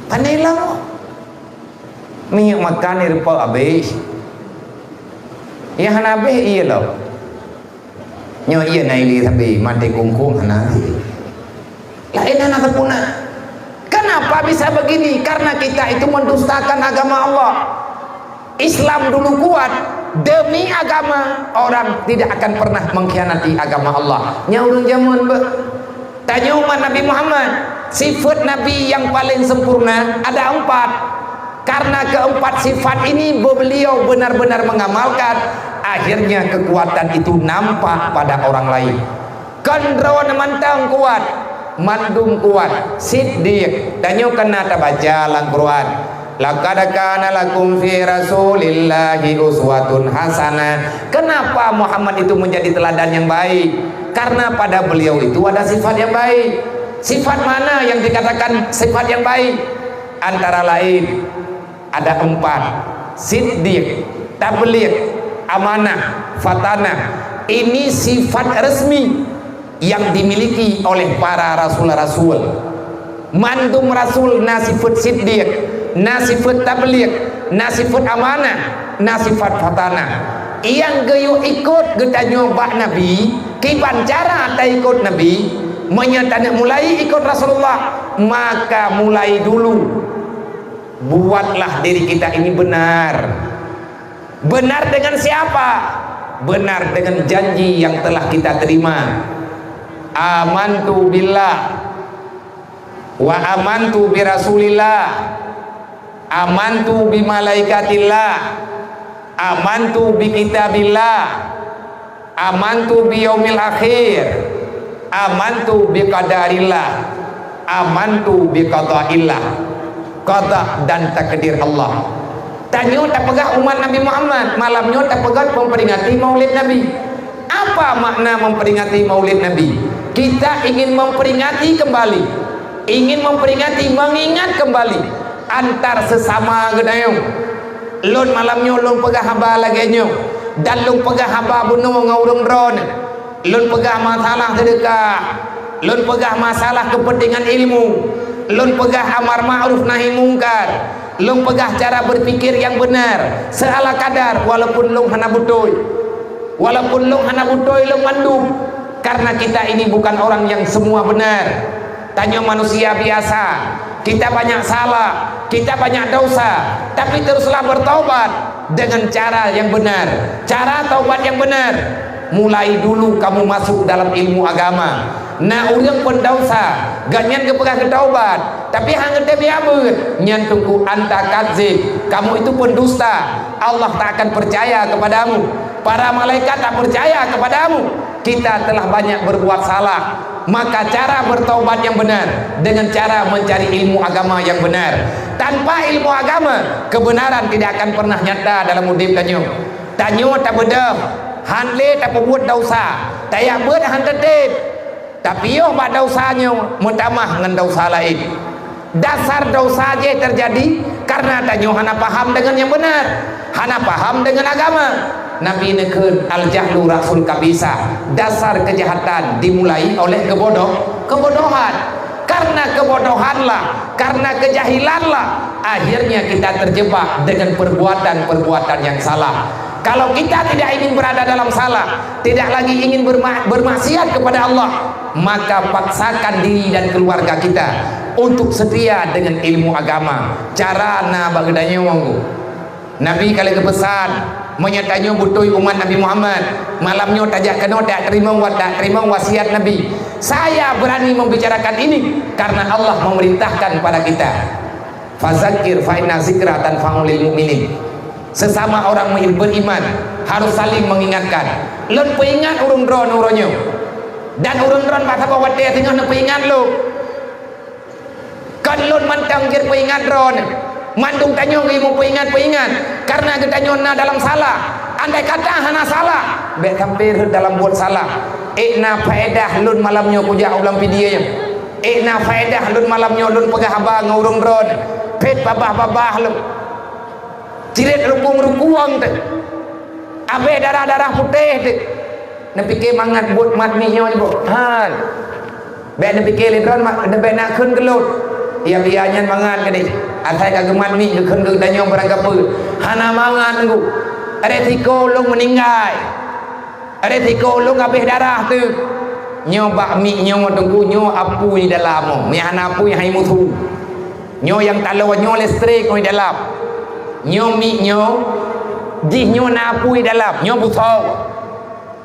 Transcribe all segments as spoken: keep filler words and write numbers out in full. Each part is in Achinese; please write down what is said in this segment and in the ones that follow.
Pane lom. Minyeuk makan di rupa habéh. Nyang hana habéh ié lom. Nyoe ié na ilé sabe, maté kungkung hana. Laén hana sapeue na. Kenapa bisa begini? Karena kita itu mendustakan agama Allah. Islam dulu kuat, demi agama orang tidak akan pernah mengkhianati agama Allah. Nyoe ureuëng jameun beuh. Tanyoe umat Nabi Muhammad, sifat Nabi yang paling sempurna ada empat. Karena keempat sifat ini beliau benar-benar mengamalkan, akhirnya kekuatan itu nampak pada orang lain. Kon droeneuh mantong kuat, mandum kuat, siddiq. Tanyoe kana tabaca lam Quran, "Laqad kana lakum fi Rasulillahi uswatun hasanah." Kenapa Muhammad itu menjadi teladan yang baik? Karena pada beliau itu ada sifat yang baik. Sifat mana yang dikatakan sifat yang baik? Antara lain, ada empat: siddiq, tabligh, amanah, fatanah. Ini sifat resmi yang dimiliki oleh para rasul-rasul. Mandum rasul na sifat siddiq, na sifat tabligh, na sifat amanah, na sifat fatanah. Nyang geuyue ikot geutanyoe bak Nabi, kiban cara taikot Nabi, meunyoe taneuk mulai ikot Rasulullah, maka mulai dulu. Buatlah diri kita ini benar. Benar dengan siapa? Benar dengan janji yang telah kita terima. Amantu billah, wa amantu bi Rasulillah, amantu bi malaikatillah, amantu bi kitabillah, amantu bi yaumil akhir, amantu bi qadarillah, amantu bi qadaillah. Qada dan takdir Allah. Tanyoe tapeugah umat Nabi Muhammad, malam nyoe tapeugah memperingati Maulid Nabi. Apa makna memperingati Maulid Nabi? Kita ingin memperingati kembali, ingin memperingati, mengingat kembali antar sesama geutanyoe. Lôn malam nyoe lôn peugah haba lagée nyoe, dan lôn peugah haba bunoe ngon ureuëng droeneuh. Lôn peugah masalah seudeukah, lôn peugah masalah keupeuntengan ilmu, lôn peugah amar ma'ruf nahi mungkar, lôn peugah cara berpikir yang benar, seala kadar, walaupun lôn hana beutôi. Walaupun lôn hana beutôi lôn mandum, karena kita ini bukan orang yang semua benar. Tanyoe manusia biasa, kita banyak salah, kita banyak dosa, tapi teruslah bertaubat dengan cara yang benar. Cara taubat yang benar, mulai dulu kamu masuk dalam ilmu agama. Na ureuëng peudosa, gobnyan geupeugah geutaubat, tapi hana geuteubiet abeuet, nyan teungku anta kadzib, kamu itu pendusta. Allah tak akan percaya kepadamu. Para malaikat tak percaya kepadamu. Kita telah banyak berbuat salah. Maka cara bertaubat yang benar dengan cara mencari ilmu agama yang benar. Tanpa ilmu agama, kebenaran tidak akan pernah nyata dalam udeb tanyoe. Tanyoe tabeudôh, han lé tapeubuet dosa, tajak beuet han teutem. Tapi yoh bak dosa nyoe meutamah ngon dosa laén. Dasar dosa jih terjadi karena tanyoe hana paham dengan yang benar, hana paham dengan agama. Nabi neukheun, "Al-jahlu ra'sul kabisa." Dasar kejahatan dimulai oleh kebodoh, kebodohan. Karena kebodohanlah, karena kejahilanlah, akhirnya kita terjebak dengan perbuatan-perbuatan yang salah. Kalau kita tidak ingin berada dalam salah, tidak lagi ingin berma-, bermaksiat kepada Allah, maka paksakan diri dan keluarga kita untuk setia dengan ilmu agama. Cara na bak geutanyoe. Nabi ka lheueh geupeusan, meunyoe tanyoe beutôi umat Nabi Muhammad, malam nyoe tajak keunoe tajak teurimong wa-, tajak teurimong wasiat Nabi. Saya berani membicarakan ini karena Allah memerintahkan pada kita. Fazakir fa inna zikra tanfa'u lil mu'minin. Sesama orang beriman harus saling mengingatkan. Lôn peuingat ureuëng droeneuh uroe nyoe. Dan ureuëng droeneuh bak saboh watée teungoh neupeuingat lôn. Kon lôn mantong jeuet peuingat droeneuh. Mandum tanyoe geuyue meupeuingat-peuingat karena geutanyoe na dalam salah. Andai kata hana salah, bék sampai rhot dalam buet salah. Ék na faedah lôn malam nyoe kujak u lam video nyoe. Ék na faedah lôn malam nyoe lôn peugah haba ngon ureuëng droeneuh. Phét babah-babah lôn. Cirét rukung-rukung teuh. Abéh darah-darah putéh teuh. Neupike mangat buet mat mih nyoe nibak. Han. Bék neupike lé droeneuh mak, bék neukheun keu lôn. Bia-bia nyan mangat keudeh. Asai ka geumat miek geukheun keu geutanyoe barangkapeue. Hana mangat teungku. Resiko lôn meuninggai. Resiko lôn habéh darah teuk. Nyoe bak miek nyoe teungku, nyoe apui dalam. Miek hana apui hai musu. Nyoe nyang taloe nyoe listrik ngon dalam. Nyoe miek nyoe, jih nyoe na apui dalam, nyoe busoe.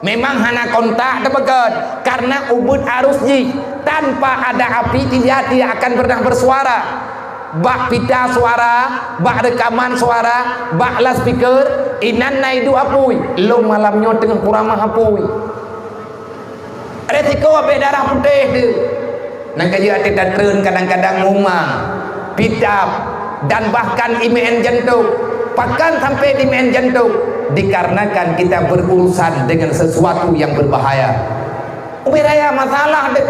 Memang hana kontak teupeugöt, karena ubit arus jih. Tanpa ada api, dia tidak akan pernah bersuara. Bak pita suara, bak rekaman suara, bak loudspeaker, inan na iduek apui. Lôn malam nyoe teungoh kuramah apui. Resiko habéh darah putéh tu. Nyang ka jeuet até tatreun kadang-kadang mumang, pitap, dan bahkan imeu'en jantung. Pakon sampai imeu'en jantung? Dikarenakan kita berurusan dengan sesuatu yang berbahaya. Ubé raya masalah deh.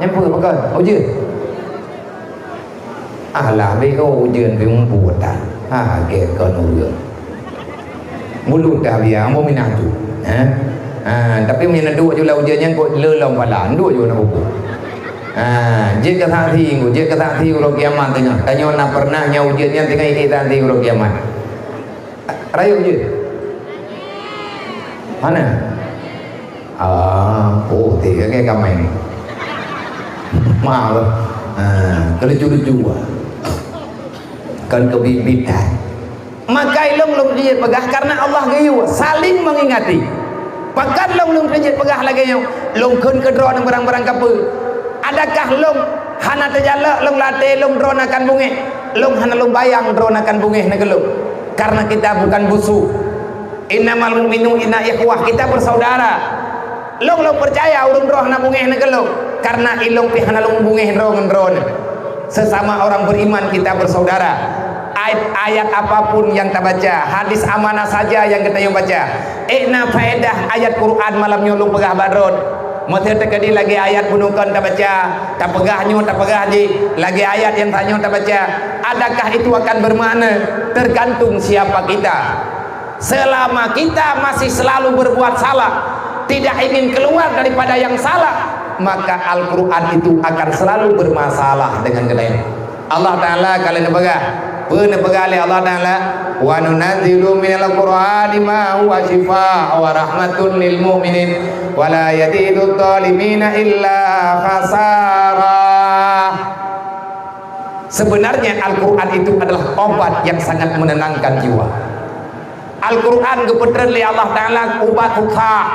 Nyang peue pakon? Ujeuen. Alah, bego ujeuen pih mubuet dah. Ha, gét kon ujeuen. Mulut dah biar, ambo minah tu. Ha? Ha, tapi meunyo duek ju lam ujeuen nyan kok le lom pala, duek ju nak buku. Ha, jeuet keu saksi, jeuet keu saksi uroe kiamat teungoh. Tanyoe na pernah nyang ujeuen nyan teungoh jeuet saksi uroe kiamat. Rayeuk jeuet. Mana? Ah, oh, teh, kakai kameng. Maaf. Ah, kalau lucu-lucu, ah. Kan kebibit, ah. Maka ilong lom jeuet peugah karena Allah geuyue saling mengingati. Pakon lom lom jeuet peugah lagée nyoe, lom kheun keu droe barang-barang kapeue. Adakah lom hana teujalak lom latée lom droe akan bungéh? Lom hana lom bayang droe akan bungéh na keu lom. Karena kita bukan musuh. Innamal mu'minuna ikhwah, kita bersaudara. Lôn, lôn peucaya ureuëng droe hana beungéh ngon lôn, karena ilôn pih hana lôn beungéh droe ngon droeneuh. Sesama orang beriman kita bersaudara. Ayat, ayat apapun yang tabaca, hadis amanah saja yang geutanyoe baca. Ék na faedah ayat Quran malam nyoe lôn peugah bak droe. Meuseuti teukeudi lagée ayat bunoe kon tabaca, tapeugah nyoe, tapeugah jih, lagée ayat nyang tanyoe tabaca, adakah itu akan bermakna? Tergantung siapa kita. Selama kita masih selalu berbuat salah, tidak ingin keluar daripada yang salah, maka Al-Quran itu akan selalu bermasalah dengan kita. Allah Ta'ala kalau neupeugah, peue neupeugah lé Allah Ta'ala, "Wa nunazzilu minal Qur'ani ma huwa syifa wa rahmatun lil mu'minin, wa la yazidu dhalimina illa khasara." Sebenarnya Al-Quran itu adalah obat yang sangat menenangkan jiwa. Al-Quran geupeutreun lé Allah Ta'ala ubat susah.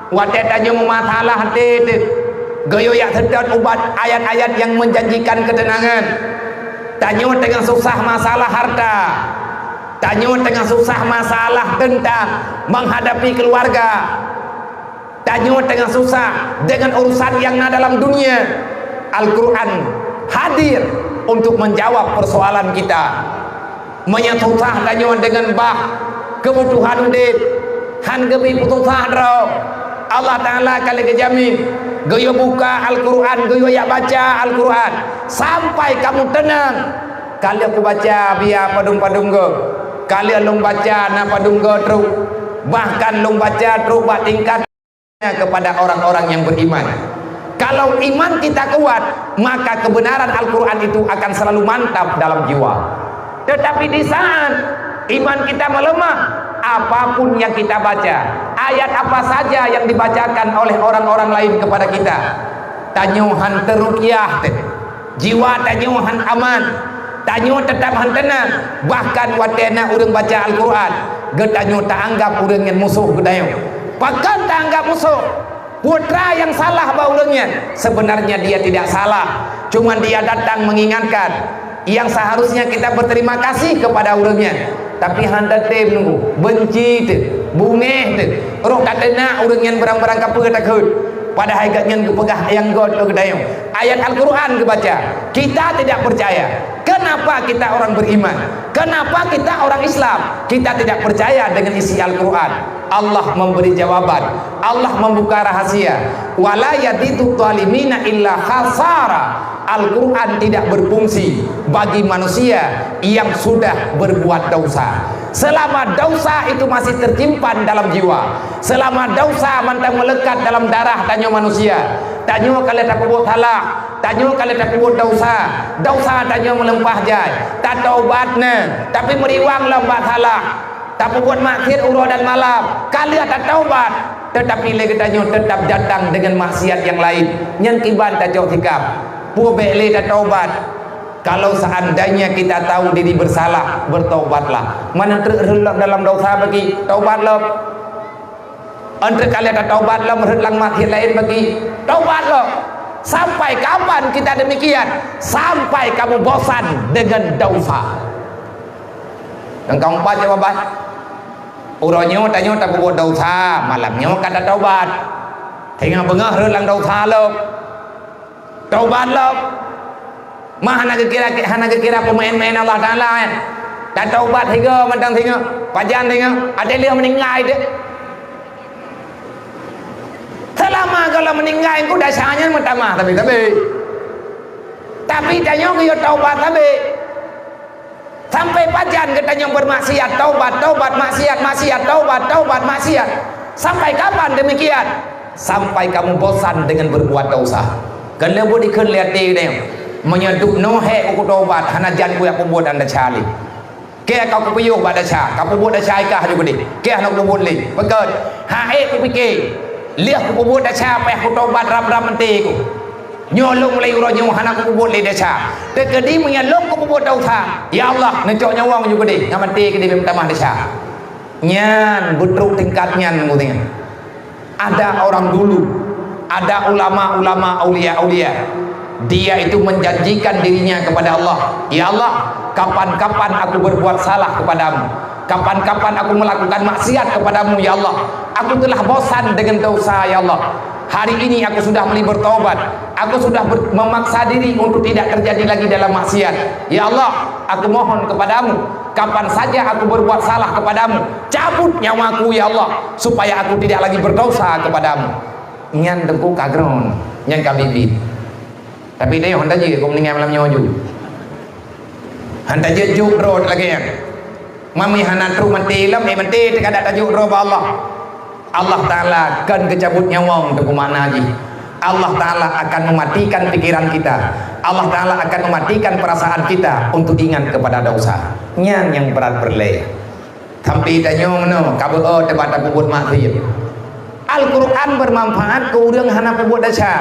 Watée tanyoe meumasalah até teuh, geuyue jak seutôt ubat ayat-ayat nyang menjanjikan keuteunangan. Tanyoe teungoh susah masalah harta. Tanyoe teungoh susah masalah teuntang menghadapi keluarga. Tanyoe teungoh susah deungon urusan nyang na dalam dunia, Al-Quran hadir untuk menjawab persoalan kita. Meunyoe susah tanyoe deungon bah keubutuhan udeb, han geubri peususah droe, Allah Ta'ala ka lheueh geujamin, geuyue buka Al-Quran, geuyue jak baca Al-Quran, sampai kamu tenang. Ka lheueh kubaca bia padum-padum goe, ka lheueh lôn baca na padum goe trok, bahkan lôn baca trok bak tingkat kepada orang-orang yang beriman. Kalau iman kita kuat, maka kebenaran Al-Quran itu akan selalu mantap dalam jiwa. Tetapi di saat iman kita melemah, apapun yang kita baca, ayat apa saja yang dibacakan oleh orang-orang lain kepada kita, tanyoe han teurukiah teuh. Jiwa tanyoe han aman, tanyoe teutab han teunang. Bahkan watée na ureuëng baca Al-Quran, geutanyoe taanggab ureuëng nyan musoh geutanyoe. Pakon taanggab musoh? Putra nyang salah bak ureuëng nyan, sebenarnya dia tidak salah, cuman dia datang mengingatkan. Yang seharusnya kita berterima kasih kepada ureuëng nyan, tapi han tatem nunggu, benci teuh, beungéh teuh, roh tateunak ureuëng nyan barang-barang kapeue takheun. Padahai gobnyan geupeugah nyang göt keu geutanyoe. Ayat Al-Quran geubaca, kita tidak percaya. Kenapa kita orang beriman? Kenapa kita orang Islam? Kita tidak percaya dengan isi Al-Quran. Allah memberi jawaban. Allah membuka rahasia. "Wala yazidu dhalimina illa khasara." Al-Quran tidak berfungsi bagi manusia yang sudah berbuat dosa. Selama dosa itu masih tersimpan dalam jiwa, selama dosa mantong melekat dalam darah tanyoe manusia, tanyoe ka lheueh tapeubuet salah, Tanyoe ka lheueh tapeubuet desya, desya tanyoe meuleumpah jai. Tataubat neuh, tapi meuriwang lom bak salah. Tapeubuet maksiat uroe dan malam, ka lheueh tataubat, teutapi lé geutanyoe teutap datang deungon maksiat nyang laén. Nyan kiban tacok sikap. Peue bék lé tataubat. Kalau seandainya kita tahu diri bersalah, bertaubatlah. Meunan treuk rhot lom dalam desya bagi, taubat lom. Ôn treuk kali tataubat lom rhot lam maksiat laén bagi, taubat lom. Sampai kapan kita demikian? Sampai kamu bosan dengan desya. Nyang keempat jawaban. Uroe nyoe tanyoe tapeubuet desya, malam nyoe ka tataubat. Singoh beungoh rhot lam desya lom. Taubat lom. Ma hana geukira, hana geukira peumaén-maén Allah Taala, eh. Tataubat higa mantong singoh, pajan singoh, até lheueh meuninggai teuh. Seulama gohlom meuninggai, engku desya nyan meutamah sabe-sabe. Tapi tanyoe geuyue taubat sabe. Sampai pajan geutanyoe bermaksiat, taubat, taubat, maksiat, maksiat, taubat, taubat, maksiat. Sampai kapan demikian? Sampai kamu bosan dengan berbuat dosa. Keuneuk buet dikheun lé até geutanyoe. Meunyoe duek noe hék uku taubat, hana jan kuyak peubuet dan desya lé. Keu ka kupiôh bak desya, ka peubuet desya ikah ju keudeh. Keu hana kubuet lé. Peugét, ha ék kupike. Lheueh kupeubuet desya payah kutaubat rab-rab meuté ku. Nyoe lôn mulai uroe nyoe hana kupeubuet lé desya. Teukeudi meunyoe lôn kupeubuet desya, ya Allah, neucok nyawöng ju keudeh, ngon maté keudeh bèk meutamah desya. Nyan beutrok tingkat nyan meutingan. Ada orang dulu, ada ulama-ulama, aulia-aulia. Dia itu menjanjikan dirinya kepada Allah, "Ya Allah, kapan-kapan aku berbuat salah kepadamu, kapan-kapan aku melakukan maksiat kepadamu, ya Allah, aku telah bosan dengan dosa, ya Allah." Hari ini aku sudah mulai bertobat. Aku sudah ber-, memaksa diri untuk tidak terjadi lagi dalam maksiat. Ya Allah, aku mohon kepadamu, kapan saja aku berbuat salah kepadamu, cabut nyawaku, ya Allah, supaya aku tidak lagi berdosa kepadamu. Nyan teungku ka groen, nyan ka biet-biet. Tapi deh, hana jeuet keu meuninggai malam nyoe ju. Hana jeuet jok droe lagèe nyan. Mami hana trok maté lom, eh, maté teuka dak tajok droe bak Allah. Allah Taala akan geucabut nyawöng teungku makna jih. Allah Taala akan mematikan pikiran kita. Allah Taala akan mematikan perasaan kita untuk ingat kepada dosa. Nyan nyang brat peureulèe. Sampai tanyoe meunoe, ka beuo teuba tapeubuet maksiat. Al-Quran bermanfaat keu ureueng hana peubuet desya.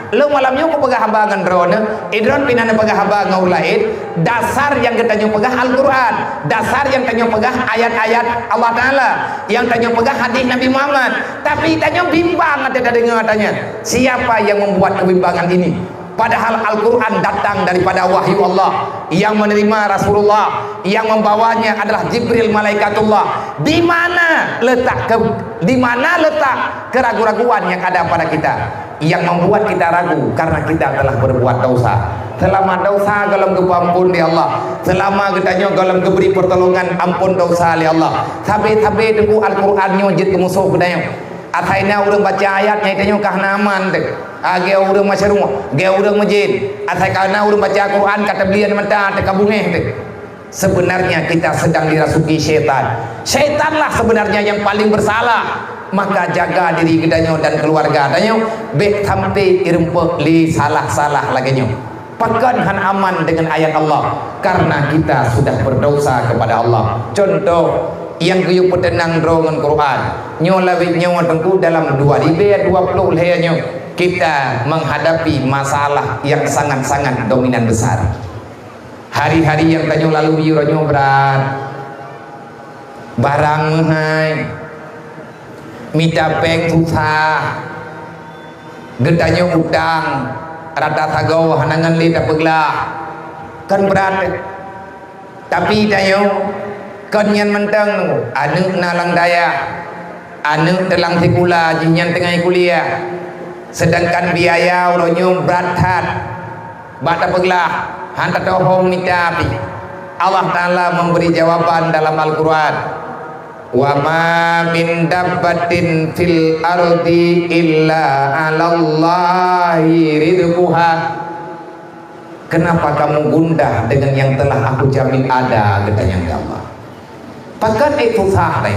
Lôn malam nyoe kupeugah haba ngon droeneuh, idroen pih na neupeugah haba ngon ureueng laén. Dasar nyang geutanyoe peugah Al-Quran, dasar nyang tanyoe peugah ayat-ayat Allah Taala, nyang tanyoe peugah hadis Nabi Muhammad. Tapi tanyoe bimbang até tadeungoe tanyoe. Siapa yang membuat kebimbangan ini? Padahal Al-Quran datang daripada wahyu Allah, yang menerima Rasulullah, yang membawanya adalah Jibril malaikatullah. Di mana letak ke-, di mana letak keraguan-raguan yang ada pada kita, yang membuat kita ragu karena kita telah berbuat dosa? Selama dosa gohlom geupeuampon lé Allah, selama geutanyoe gohlom geubri pertolongan ampon dosa lé Allah, sabe-sabe teungku Al-Quran nyoe jeuet keu musoh geutanyoe. Asai na ureueng baca ayat nyan tanyoe ka hana aman teuh. Ah, geu ureueng masyarakat, geu ureueng masjid. Asai ka na ureueng baca Quran ka teublian mata teuh ka beungéh teuh. Sebenarnya kita sedang dirasuki syaitan. Syaitanlah sebenarnya yang paling bersalah. Maka jaga diri geutanyoe dan keluarga tanyoe, bèk sampai ireumpok lé salah-salah lagèe nyoe. Pakon hana aman dengan ayat Allah? Karena kita sudah berdosa kepada Allah. Contoh, nyang geuyue peuteunang droe ngon Quran. Nyoe lawét nyoe teungku dalam dua ribèe dua ploh lhèe nyoe, kita menghadapi masalah yang sangat-sangat dominan besar. Hari-hari nyang tanyoe lalui uroe nyoe brat. Barang meuhai, mita péng susah, geutanyoe utang, rata sagoe hana ngon lé tapeuglah, kan brat. Tapi tanyoe kon nyan mantong, aneuk na lam dayah, aneuk teulang sikula, jihnyan teungoh kuliah, sedangkan biaya uroe nyoe brat that. Bak tapeuglah, han tatohong mita pih. Allah Taala memberi jawaban dalam Al-Quran, "Wa ma min dabbatin fil ardi illa 'alallahi rizquha." Kenapa kamu gundah dengan yang telah Aku jamin ada, geutanyong lé Allah. Pakon ék susah lé?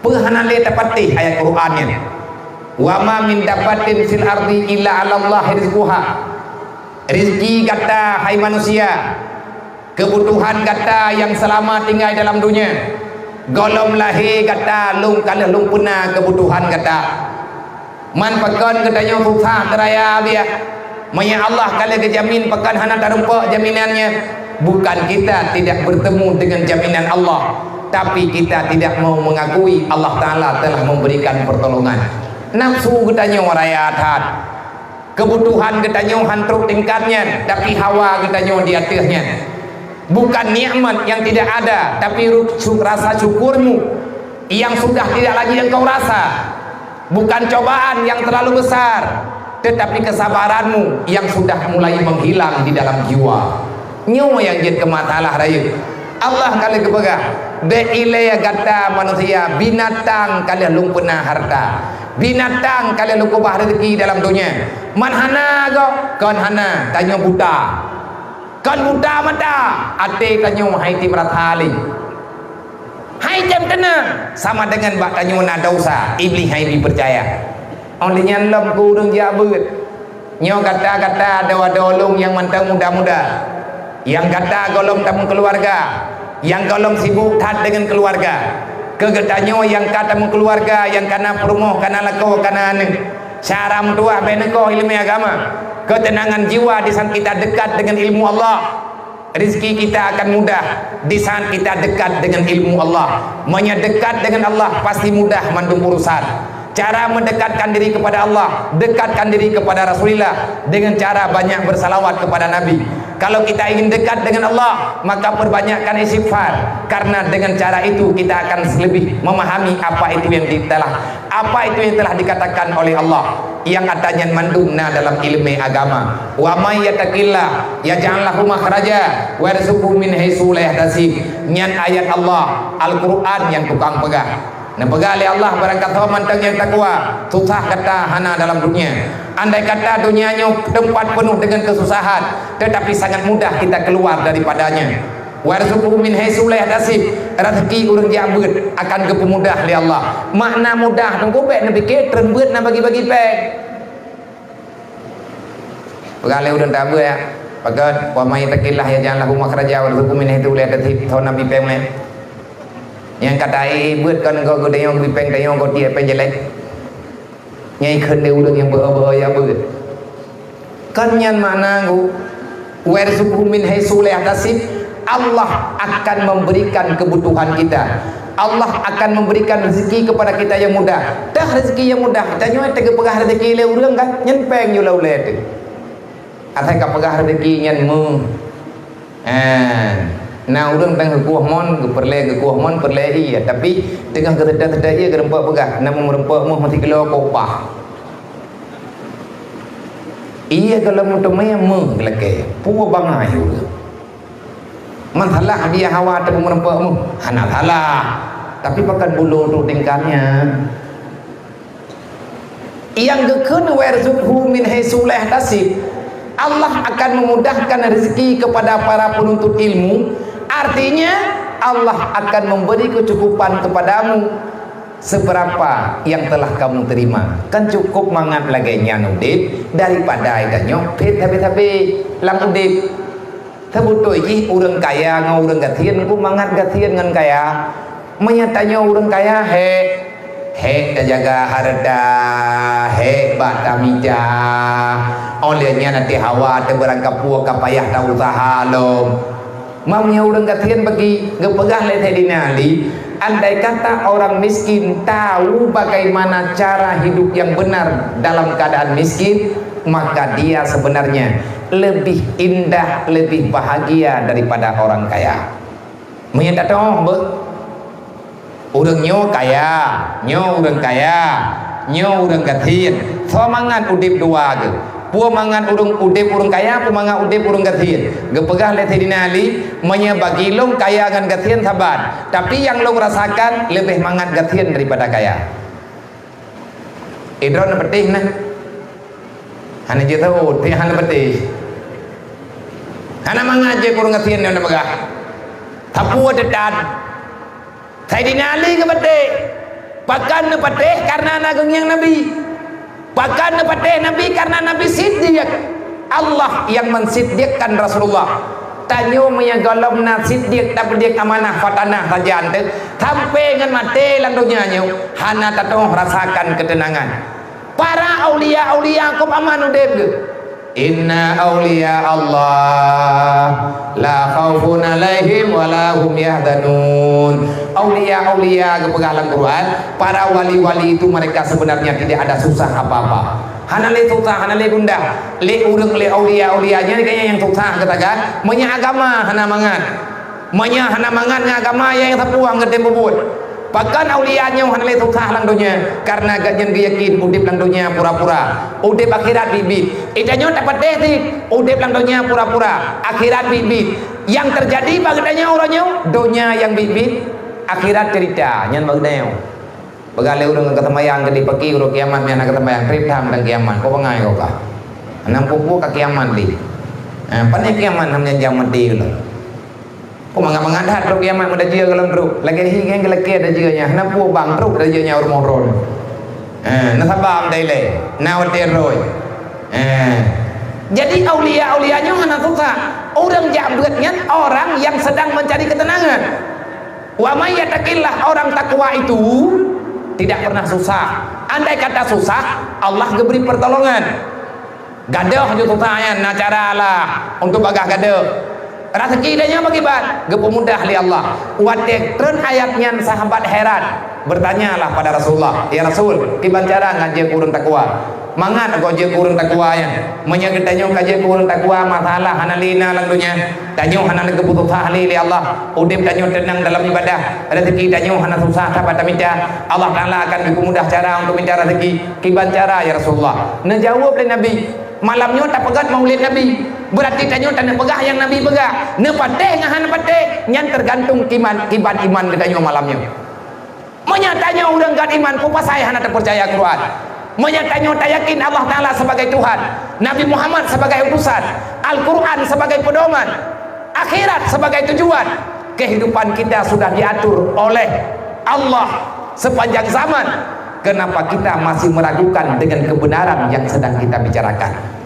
Peue hana lé tapatéh ayat Quran nyan? "Wa ma min dabbatin fil ardi illa 'alallahi rizquha." Rizki gata, hai manusia, keubutuhan gata nyang seulama tinggai dalam dunia, gohlom lahé gata lôn ka lheueh lôn peuna keubutuhan gata. Man pakon geutanyoe susah teuraya biah? Meunyoe Allah ka lheueh geujamin, pakon hana tarumpok jaminan nyan? Bukan kita tidak bertemu dengan jaminan Allah, tapi kita tidak mau mengakui Allah Taala telah memberikan pertolongan. Nafsu geutanyoe raya that. Keubutuhan geutanyoe han trok tingkat nyan, tapi hawa geutanyoe di ateueh nyan. Bukan nikmat yang tidak ada, tapi ru-, su-, rasa syukurmu yang sudah tidak lagi engkau rasa. Bukan cobaan yang terlalu besar, tetapi kesabaranmu yang sudah mulai menghilang di dalam jiwa. Nyoe nyang jeuet keu masalah rayeuk. Allah ka lheueh geupeugah, "Bék ilée gata manusia, binatang ka lheueh lôn peuna hareuta. Binatang ka lheueh lôn keubah reuzeki dalam donya." Man hana goe, kon hana, tanyoe buta. Kon buta mata, até tanyoe hai tem rasa lé. Hai tem teunang, sama dengan bak tanyoe na desya, Iblih hai jipeucaya. Óh lheueh nyan lom keu ureuëng jak beuet. Nyoe gata-gata adoe-adoe lôn nyang mantong muda-muda, nyang gata gohlom tameukeuluwarga, nyang gohlom sibuk that deungon keuluwarga. Keu geutanyoe nyang ka tameukeuluwarga, nyang ka na peurumoh, ka na lakoe, ka na aneuëk, cara meutuwah bék neukoh iéleumé agama. Keuteunangan jiwa disaat kita dekat deungon ilmu Allah. Rizki kita akan mudah di saat kita dekat dengan ilmu Allah. Meunyoe dekat dengan Allah, pasti mudah mandum urusan. Cara mendekatkan diri kepada Allah, dekatkan diri kepada Rasulullah dengan cara banyak bersalawat kepada Nabi. Kalau kita ingin dekat dengan Allah, maka perbanyakkan istighfar, karena dengan cara itu kita akan lebih memahami apa itu yang telah, apa itu yang telah dikatakan oleh Allah. Nyang ata nyan mandum na dalam iéleumé agama. "Wa may yattaqillah yaj'al lahu makhraja wa yarzuqhu min haitsu la yahtasib." Nyan ayat Allah, Al-Qur'an nyang tukang peugah. Neupeugah lé Allah, barangkasoe mantong nyang takwa, susah gata hana dalam dunia. Andai kata dunia nyoe teumpat peunoh deungon keususahan, tetapi sangat mudah kita keluar daripadanya. "Wa yarzuqhu min haitsu la yahtasib," rezeki ureuëng jak beuet akan geupeumudah lé Allah. Makna mudah teungku bék neupike treun beuet na bagi-bagi péng. Peugah lé ureuëng tabeuet, ya. Pakon, "Wa may yattaqillah yaj'al lahu makhraja wa yarzuqhu min haitsu la yahtasib." Thon Nabi péng lé. Nyang kata, "Eh, beuet kon geutanyoe geupéng, tanyoe goe tiek péng jelek." Nyang ikheun lé ureuëng nyang beu-, beu-, ya beuet. Kan nyan makna ngu, "Wa yarzuqhu min haitsu la yahtasib." Allah akan memberikan kebutuhan kita. Allah akan memberikan rezeki kepada kita yang mudah. Dah rezeki yang mudah, tanyoe teupeugah rezeki lé ureuëng kan, nyan péng nyoe ulée teuh. Asai ka peugah rezeki nyan meuh. Eh, na ureuëng tang geukueh mon, geupeureulée geukueh mon, peureulée ie, tapi teungoh geuseutôt-seutôt ie geurumpok peugah, na meureumpok meuh meusikilo keu upah. Ie gohlom meuteumé meuh geulakée, peue bangai ureuëng. Masalah dia hawa teupeu meureumpok meuh, hana salah. Tapi pakon bulo tu tingkatnya. Nyang geukheun, "Wa yarzuqhu min haitsu la yahtasib." Allah akan memudahkan rezeki kepada para penuntut ilmu. Artinya, Allah akan memberi kecukupan kepadamu seberapa yang telah kamu terima. Kan cukup mangat lagée nyan udeb daripada tanyoe phét habéh-habéh lam udeb. Seubeutôi jih ureuëng kaya ngon ureuëng gasien, ku mangat gasien ngon kaya. Meunyoe tanyoe ureuëng kaya, hék, hék tajaga hareuta, hék bak tamita. Óh lheueh nyan até hawa teubeurangkapeue ka payah tauseuha lom. Meunyoe ureuëng gasien bagi, geupeugah lé Saidina Ali, andai kata orang miskin tahu bagaimana cara hidup yang benar dalam keadaan miskin, maka dia sebenarnya lebih indah, lebih bahagia daripada orang kaya. Meunyoe tatoh beuh, ureuëng nyoe kaya, nyoe ureuëng kaya, nyoe ureuëng gasien, soe mangat udeb dua geuh. Peue mangat ureuëng udeb ureuëng kaya, peue mangat udeb ureuëng gasien. Geupeugah lé Saidina Ali, "Meunyoe bagi lôn kaya ngon gasien saban, tapi nyang lôn rasakan leubeh mangat gasien daripada kaya." Idroe neupeuteh nah. Hana jeuet tahu, teuh hana peuteh. Hana mangat jeuet ureuëng gasien nyoe neupeugah. Sapeue teutan? Saidina Ali geupeuteh. Pakon neupeuteh? Karena na geungieng Nabi. Pakon neupeuteh Nabi? Karena Nabi siddiq. Allah yang mensiddiqkan Rasulullah. Tanyoe meunyoe gohlom na siddiq, tapeudiek amanah, fatanah sajan teuh, sampai ngon maté lam donya nyoe, hana tateuoh rasakan keuteunangan. Para aulia-aulia kop aman udeb geuh. Inna aulia Allah la khaufun alaihim wa la hum yahzanun. Aulia-aulia geupeugah lam Quran, para wali-wali itu mereka sebenarnya tidak ada susah apa-apa. Hana lé susah, hana lé gundah. Lé ureuëng, lé aulia-aulia nyan gaya nyang susah geutanyoe. Meunyoe agama hana mangat. Meunyoe hana mangat ngon agama, nyang sapeue ngon tem bubuet. Pakon aulia nyoe hana lé susah lam donya? Karena gobnyan geuyakin udeb lam donya pura-pura. Udeb akhirat biet-biet. Geutanyoe tapatéh cit, udeb lam donya pura-pura, akhirat biet-biet. Nyang teujadi bak geutanyoe uroe nyoe, donya nyang biet-biet, akhirat cerita nyan bak geutanyoe. Peugah lé ureuëng ka seumayang, ka dipaki uroe kiamat, nyan ka seumayang, trép tham dan kiamat. Kok bangai kok kah? Hana peue-peue ka kiamat di. Eh, pane kiamat nam janjang mati ulôn. Kok mangat-mangat that trok kiamat meudajie golom trok. Lagée hi ngon geulakée dajie nyan. Hana peue bang trok dajie nyan rumoh droe. Eh, na sabar meudailée. Na watée roi. Eh. Jadi aulia-aulia nyoe hana susah. Orang jak beuet nyan orang yang sedang mencari ketenangan. Wa may yattaqillah, orang takwa itu tidak pernah susah. Andai kata susah, Allah geubri pertolongan. Gadoh ju susah nyan, na cara lah untuk bagah gadoh. Raseuki dan nyan bagi ban, geupeumudah lé Allah. Watée treun ayat nyan sahabat heran, bertanyalah pada Rasulullah, "Ya Rasul, kiban cara ngan jeuet keu ureuëng takwa?" Mangat goe jeuet keu ureuëng takwa nyan. Meunyoe geutanyoe ka jeuet keu ureuëng takwa, masalah hana lé na lam donya. Tanyoe hana lé geupeususah lé lé Allah. Udeb tanyoe teunang dalam ibadah. Raseuki tanyoe hana susah saban tamita. Allah Taala akan geupeumodah cara untuk mita raseuki. Kiban cara, ya Rasulullah? Neujaweueb lé Nabi, "Malam nyoe tapeugét maulid Nabi." Beurati tanyoe taneuk peugah nyang Nabi peugah. Neupatéh ngon hana patéh, nyan teugantung kiman, kiban iman geutanyoe malam nyoe. Meunyoe tanyoe ureuëng got iman, peue pasai hana tapeucaya Quran? Meunyoe tanyoe tayakin Allah Taala sebagai Tuhan, Nabi Muhammad sebagai utusan, Al-Quran sebagai pedoman, akhirat sebagai tujuan, kehidupan kita sudah diatur oleh Allah sepanjang zaman, kenapa kita masih meragukan dengan kebenaran yang sedang kita bicarakan?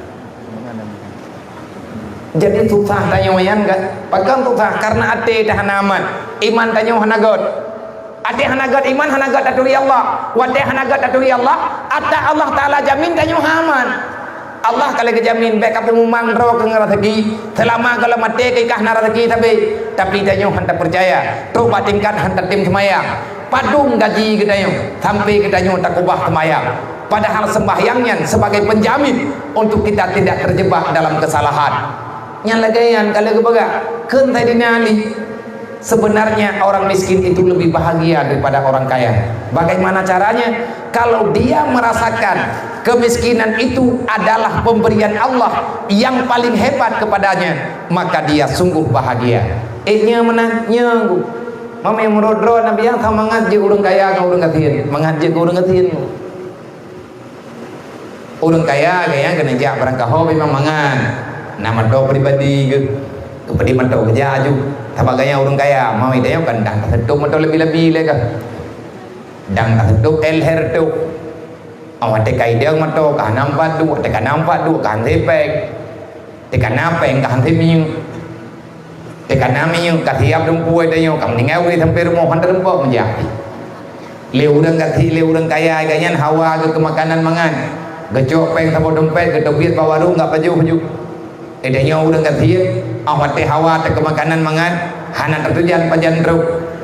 Jadi susah tanyoe nyan kan? Pakon susah? Karena até dah hana aman, iman tanyoe hana got. Até hana got iman, hana got taturi Allah. Watée hana got taturi Allah, ata Allah Taala jamin tanyoe aman. Allah ka lheueh geujamin, bék kapeumumang droe keu ngon raseuki. Seulama gohlom até keu kah na raseuki sabe, tapi tanyoe hana peucaya. Trok bak tingkat hana tatem seumayang. Padum gaji geutanyoe sampai geutanyoe takubah seumayang. Padahal sembahyang nyan sebagai penjamin untuk kita tidak terjebak dalam kesalahan. Nyan lagée nyan ka lheueh geupeugah, kheun Saidina Ali, sebenarnya orang miskin itu lebih bahagia daripada orang kaya. Bagaimana caranya? Kalau dia merasakan kemiskinan itu adalah pemberian Allah yang paling hebat kepadanya, maka dia sungguh bahagia. Eh, nyan meunan, nyan gu. Mamai meurot-rot Nabi, nyang mangat jeuet ureuëng kaya ngon ureuëng gasien. Mangat jeuet keu ureuëng gasien. Ureuëng kaya gaya keuneuk jak barangkaho memang mangat. Na moto pribadi geuh. Keupeudi moto geujak aju. Sabab gaya ureuëng kaya, mau ida nyoe kan dang taseutôb moto lebi-lebi lé kah. Dang taseutôb Elher tu. Awak teuka idong moto ka hana empat duek, teuka na empat duek ka hana sipéng. Teuka na péng ka hana siminyuek. Teuka na minyeuk ka siap dumpeue tanyoe, ka meuninggai ureuëng sampai rumoh hana teurumpok meujak. Lé ureuëng gasien, lé ureuëng kaya, gobnyan hawa geuh keu makanan mangat. Geucok péng saboh dompet, geuteubiet bak warong, gak pajoh-pajoh. Lé tanyoe ureuëng gasien, 'oh watée hawa teuh keu makanan mangat, hana tatujan pajan trok.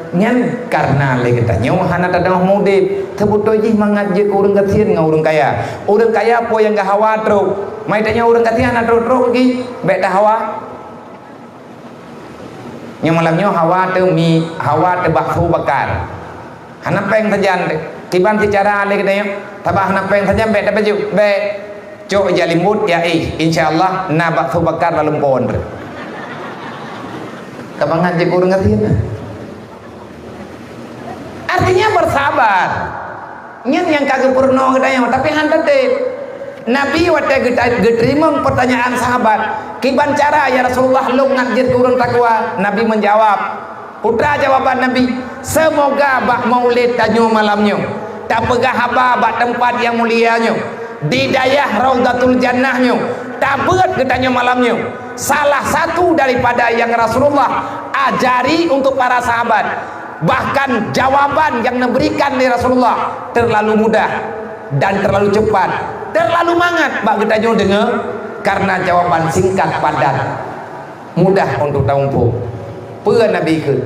Nyan karena lé geutanyoe hana tadong mudeb, teubeutôi jih mangat jeuet keu ureuëng gasien ngon ureuëng kaya. Ureuëng kaya peue nyang geuhawa trok, mai tanyoe ureuëng gasien hana trok-trok geuh, bék tahawa. Nyoe malam nyoe hawa teuh mi, hawa teuh bakso bakar. Hana péng sajan teuh. Kiban sicara lé geutanyoe, sabab hana péng sajan bék tapajoh, bék. Cok ija limbot, ya éh, insya Allah na bakso bakar lam lumpon. Ka mangat jeuet keu ureuëng gasien. Artinya bersabar. Nyan nyang ka geupeurunoe geutanyoe, tapi han teuntèe. Nabi watèe geuta-, geuteurimong peutanyaan sahabat, "Kiban cara, ya Rasulullah, lôn ngat jeuet keu ureueng takwa?" Nabi menjawab, peue jawaban Nabi, "Seumoga bak maulid tanyoe malam nyoe, tapeugah haba bak teumpat nyang mulia nyoe, di dayah Raudhatul Jannah nyoe, Tabeuet geutanyoe malam nyoe, salah satu daripada yang Rasulullah ajari untuk para sahabat. Bahkan jawaban yang diberikan oleh Rasulullah terlalu mudah dan terlalu cepat, terlalu mangat bak geutanyoe deungoe, karena jawaban singkat padat, mudah untuk tamuphom. Peue Nabi kheun?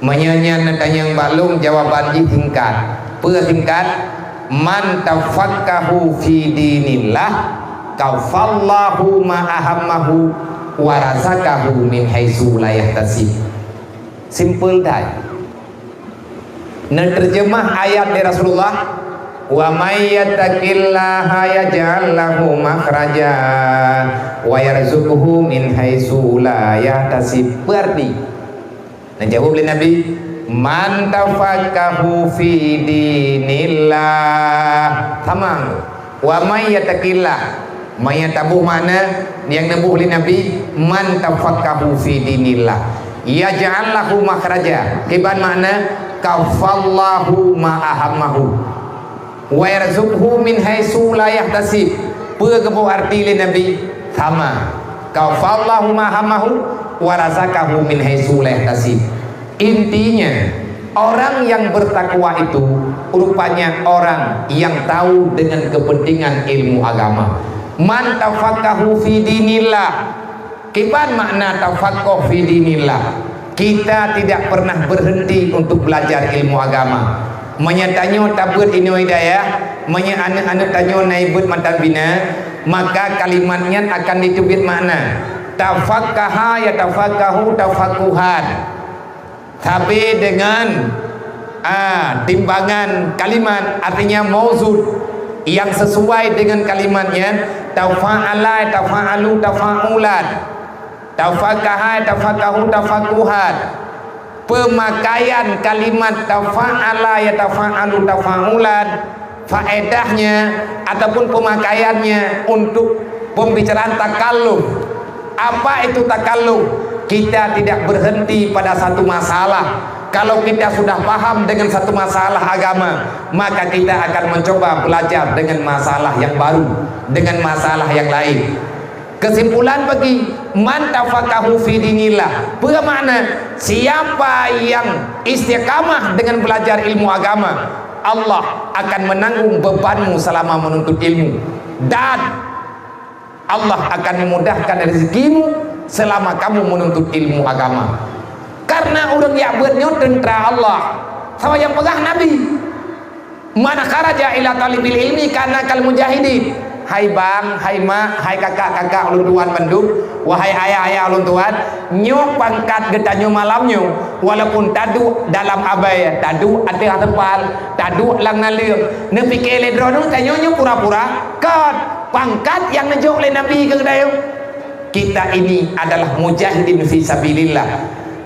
Meunyoe nyan neutanyong bak lôn, jawaban jih singkat. Peue singkat? "Man tafaqahu fi dinillah, kafallahu ma ahammahu, wa razaqahu min haitsu la yahtasib." Simple that. Neuteurjeumah ayat lé Rasulullah, "Wa may yattaqillaha yaj'al lahu makhraja, wa yarzuqhu min haitsu la yahtasib." Berarti, Neujaweueb lé Nabi, "Man tafaqahu fi dinillah." Sama. "Wa may yattaqillah." Maya taboh makna nyang neuboh lé Nabi, "Man tafaqahu fi dinillah, yaj'al lahu makhraja." Kiban makna, "Kafallahu ma ahammahu." "Wa yarzuqhu min haitsu la yahtasib." Peue geuboh arti lé Nabi? Sama. "Kafallahu ma hamahu wa razaqahu min haitsu la yahtasib." Intinya, orang yang bertakwa itu rupanya orang yang tahu dengan kepentingan ilmu agama. "Man tafaqahu fi dinillah." Kiban makna tafaqoh fi dinillah? Kita tidak pernah berhenti untuk belajar ilmu agama. Meunyoe tanyoe tabeuet inoe hidayah, meunyoe aneuk-aneuk tanyoe na ibeuet mantong bina, maka kalimat nyan akan jiteubiet makna. Tafaqaha yatafaqahu tafaquhan. Tapi dengan, ah, timbangan kalimat, artinya mauzun yang sesuai dengan kalimat nyan, tafa'ala, tafa'alu, tafa'ulan. Tafaqaha, tafaqahu, tafaquhan. Pemakaian kalimat tafa'ala, yatafa'alu, tafa'ulan, faedahnya ataupun pemakaiannya untuk pembicaraan takalluf. Apa itu takalluf? Kita tidak berhenti pada satu masalah. Kalau kita sudah paham dengan satu masalah agama, maka kita akan mencoba belajar dengan masalah yang baru, dengan masalah yang lain. Kesimpulan bagi, "Man tafaqahu fi dinillah." Peue makna? Siapa yang istiqamah dengan belajar ilmu agama, Allah akan menanggung bebanmu selama menuntut ilmu. Dan Allah akan memudahkan rezekimu selama kamu menuntut ilmu agama. Karena ureuëng jak beuet nyoe teuntara Allah. Saboh nyang peugah Nabi. "Man kharaja ila talibil ilmi kana kal mujahidin." Hai bang, hai mak, hai kakak-kakak ulôn tuan bandum, wahai ayah-ayah ulôn tuan, nyoe pangkat geutanyoe malam nyoe, walaupun taduek dalam abée, taduek ateueh teupal, taduek lam naleueng, neupike lé droeneueh tanyoe nyoe pura-pura, kon pangkat nyang neujok lé Nabi keu geutanyoe. Kita ini adalah mujahidin fi sabilillah.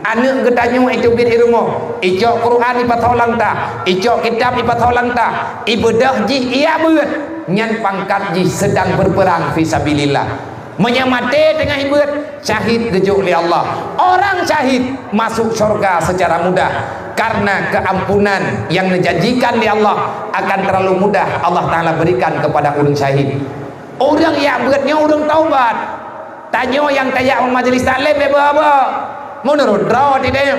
Aneuk geutanyoe iteubiet i rumoh, icok Quran ipasoe lam tah, icok kitab ipasoe lam tah, ibeudôh jih ijak beuet, nyan pangkat jih sedang berperang fi sabilillah. Meunyoe maté teungoh ibeuet, syahid geujok lé Allah. Orang syahid masuk syurga secara mudah karena keampunan yang dijanjikan lé Allah akan terlalu mudah Allah Taala berikan kepada ureuëng syahid. Ureuëng jak beuet nyoe ureuëng taubat. Tanyoe nyang tajak u majelis taklim beubagoe. Meunurot droe teuh nyoe.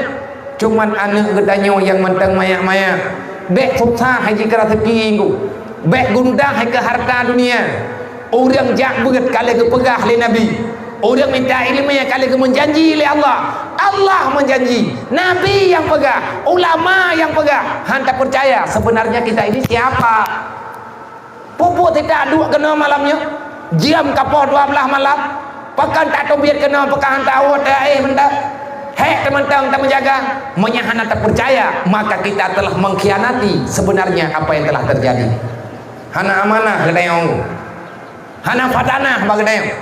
Cuman aneuk geutanyoe nyang mantong manyak-manyak. Bék susah hai jih keu raseuki nyoe. Bék gundah hai keu hareuta dunia. Ureuëng jak beuet ka lheueh geupeugah lé Nabi. Ureuëng mita iéleumé ka lheueh geumeujanji lé Allah. Allah meujanji. Nabi nyang peugah, ulama nyang peugah. Han tapeucaya, sebenarnya kita ini siapa? Peue-peue teuka duek keunoe malam nyoe, jeuem ka poh dua blaih malam, pakon tateubiet keunoe, pakon han tawöt teuh éh mantong, hék teumantong tameujaga. Meunyoe hana tapeucaya, maka kita telah mengkhianati sebenarnya apa yang telah terjadi. Hana amanah geutanyoe, hana fatanah bak geutanyoe.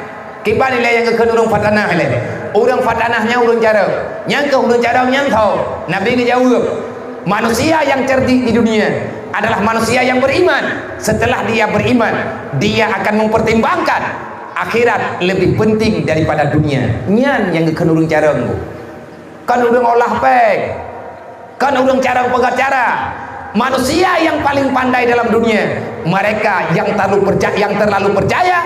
Kiban ilée nyang geukheun ureuëng fatanah ilée? Ureuëng fatanah nyan ureuëng carông. Nyang keuh ureuëng carông nyan soe? Nabi geujaweueb, manusia yang cerdik di dunia adalah manusia yang beriman. Setelah dia beriman, dia akan mempertimbangkan akhirat lebih penting daripada dunia. Nyan nyang geukheun ureuëng carông. Kon ureuëng olah péng, kon ureuëng carông peugah cara. Manusia yang paling pandai dalam dunia, mereka yang terlalu percaya, yang terlalu percaya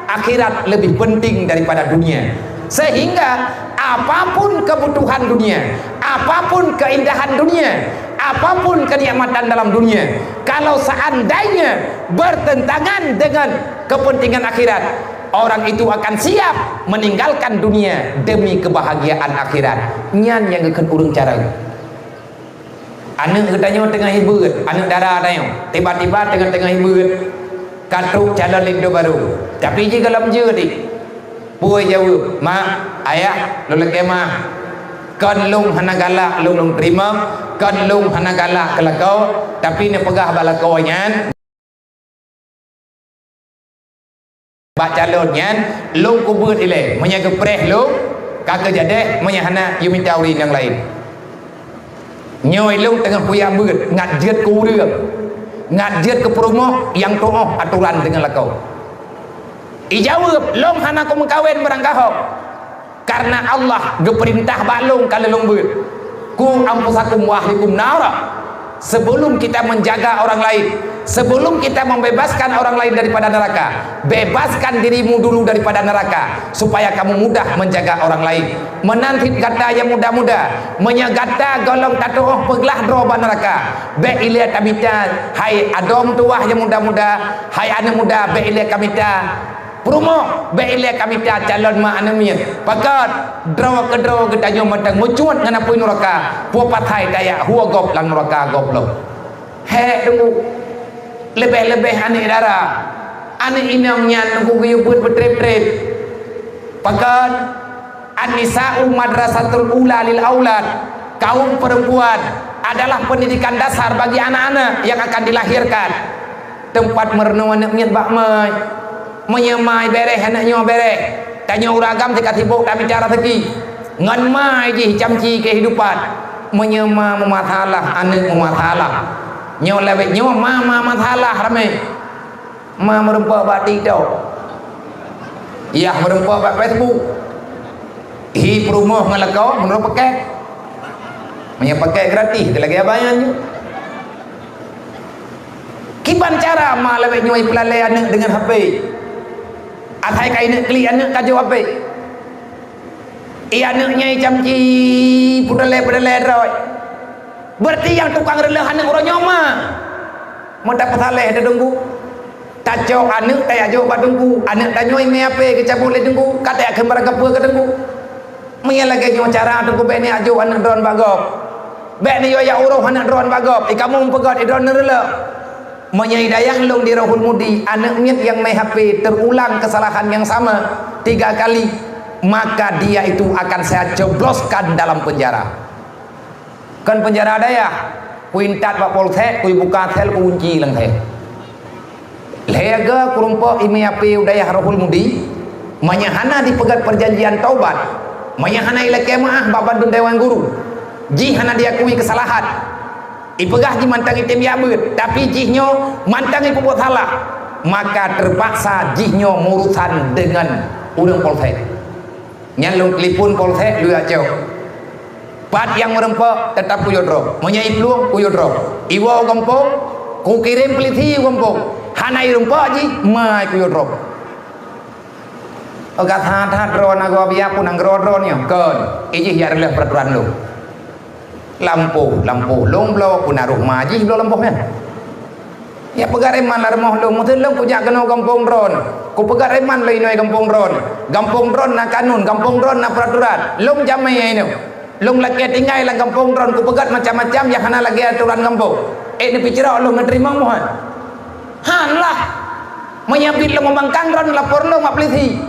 Akhirat lebih penting daripada dunia. Sehingga apapun kebutuhan dunia, apapun keindahan dunia, apapun kenikmatan dalam dunia, kalau seandainya bertentangan dengan kepentingan akhirat, orang itu akan siap meninggalkan dunia demi kebahagiaan akhirat. Nyan nyang geukheun ureuëng carông. Aneuëk geutanyoe teungoh hibuet, aneuëk dara tanyoe, tiba-tiba teungoh-teungoh hibuet, ka trok calon linto barô. Tapi jih gohlom jeuet di. Peue jaweueb, "Mak, ayah, lôn lakée meu'ah. Kon lôn hana galak lôn, lôn teurimong, kon lôn hana galak keu lakoe, tapi neupeugah bak lakoe nyan, bak calon nyan, lôn kubeuet ilée, meunyoe geupreh lôn, ka keu jadeh, meunyoe hana, yue mita ureuëng nyang laén." Nyoe lôn teungoh kuyak beuet, ngat jeuet keu ureuëng, ngat jeuet keu peurumoh nyang tuoh atoran deungon lakoe. Ijaweueb, "Lôn hana kumeukawen beurangkaho, kareuna Allah geupeurintah bak lôn ka lheueh lôn beuet." "Qu anfusakum wa ahlikum nara." Sebelum kita menjaga orang lain, sebelum kita membebaskan orang lain daripada neraka, bebaskan dirimu dulu daripada neraka, supaya kamu mudah menjaga orang lain. Meunan cit gata nyang muda-muda, meunyoe gata gohlom tatuoh peuglah droe bak neuraka, bék ilée tamita, hai adoe meutuwah nyang muda-muda, hai aneuëk muda, bék ilée kamita. Peurumoh, bék ilée kamita calon ma aneuëk miet. Pakon, droe keudroe geutanyoe mantong meucuet ngon apui neuraka, peue pathai tajak huköm gob lam neuraka gob lom. Hék teungku, leubeh-leubeh aneuëk dara, aneuëk inong nyan teungku geuyue beuet beutreb-treb. Pakon, "An-nisa'u madrasatul ula lil aulad." Kaum perempuan adalah pendidikan dasar bagi anak-anak yang akan dilahirkan. Teumpat meurunoe aneuëk miet bak mai. Meunyoe mai béréh, aneuëk nyoe béréh. Tanyoe ureuëng agam teuka sibok tamita raseuki. Ngon mai jih camci kehidupan. Meunyoe ma meumasalah, aneuëk meumasalah. Nyoe lawét nyoe ma, ma masalah ramé. Ma meureumpok bak TikTok. Yah meureumpok bak Facebook. Hi peurumoh ngon lakoe meunurot paket. Meunyoe paket gratis, lagée abang nyan. Kiban cara ma lawét nyoe ipeulalée aneuëk deungon H P. Asai ka ineuëk klik aneuëk ka jok H P. I aneuëk nyan icamci peudelée-peudelée droe. Berarti nyang tukang reuleueh aneuëk uroe nyoe ma. Meutapeusaléh teungku. Tacok aneuëk tajak jok bak teungku. Aneuëk tanyoe imé H P geucabut lé teungku. Ka tajak kheun barang kapeue keu teungku. Meunyoe lagée nyoe cara teungku bék neujak jok aneuëk droen bak gob. Bék neuyue jak uroe aneuëk droen bak gob. I kamoe meupeugét i droen neureuleueh. Meunyoe i dayah lôn di Rohul Mudi, aneuëk miet nyang mé H P terulang kesalahan yang sama tiga kali, maka dia itu akan saya jebloskan dalam penjara. Kon peunjara dayah, kuintat bak polsek, kuibuka sel, kuunci lam sel. Lhée goe kurumpok imé H P u dayah Rohul Mudi, meunyoe hana dipeugét perjanjian taubat, meunyoe hana ilakée meu'ah bak bandum dewan guru, jih hana diakui kesalahan. Ipeugah jih mantong item jak beuet, tapi jih nyoe mantong ipeubuet salah, maka teupaksa jih nyoe meurusan deungon ureuëng polsek. Nyan lôn telepon polsek, lôn jak cok. Pat nyang meureumpok, teutap kuyue droe. Meunyoe iplueng, kuyue droe. Iwoe u gampông, kukirém peulisi u gampông. Hana ireumpok jih, mai kuyue droe. Ka that-that droe na gob ya pun nanggroe droe nyoe. Kon, ijih jak reuloh peuraturan lôn. Lampôh, lampôh lôn bloe, peunaroh ma jih bloe lampôh nyan. Ya peugah iman lam rumoh lôn, meuteun lôn kujak keunoe gampông droen. Kupeugah iman lôn inoe gampông droen. Gampông droen na kanun, gampông droen na peuraturan. Lôn jamé inoe. Lôn lakée tinggai lam gampông droen, kupeugét macam-macam nyang hana lagée aturan gampông. Ék neupicirok lôn neuteurimong muhan? Han lah! Meunyoe biet lôn meubangkang droen, lapor lôn bak peulisi.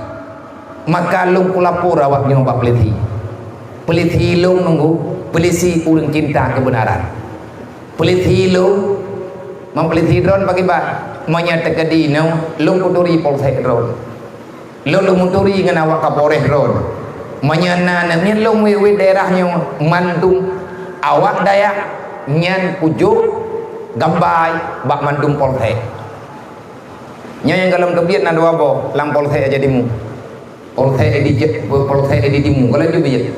Maka lôn kulapor awak nyoe bak peulisi. Peulisi lôn nunggu, peulisi ureuëng cinta keubeunaran. Peulisi lôn, meupelisi droen pakriban. Meunyoe teukeudi nyoe, lôn kuturi polsek droen. Lôn lôn muturi ngon awak kapolres droen. Meunyoe na neumien lôn wét-wét daerah nyoe mandum awak dayah nyan kujok gambai bak mandum polsek. Nyoe nyang gohlom teubiet na dua boh lam polsek Aja Timu. Polsek Edi Je-, polsek Edi Timu, gohlom teubiet.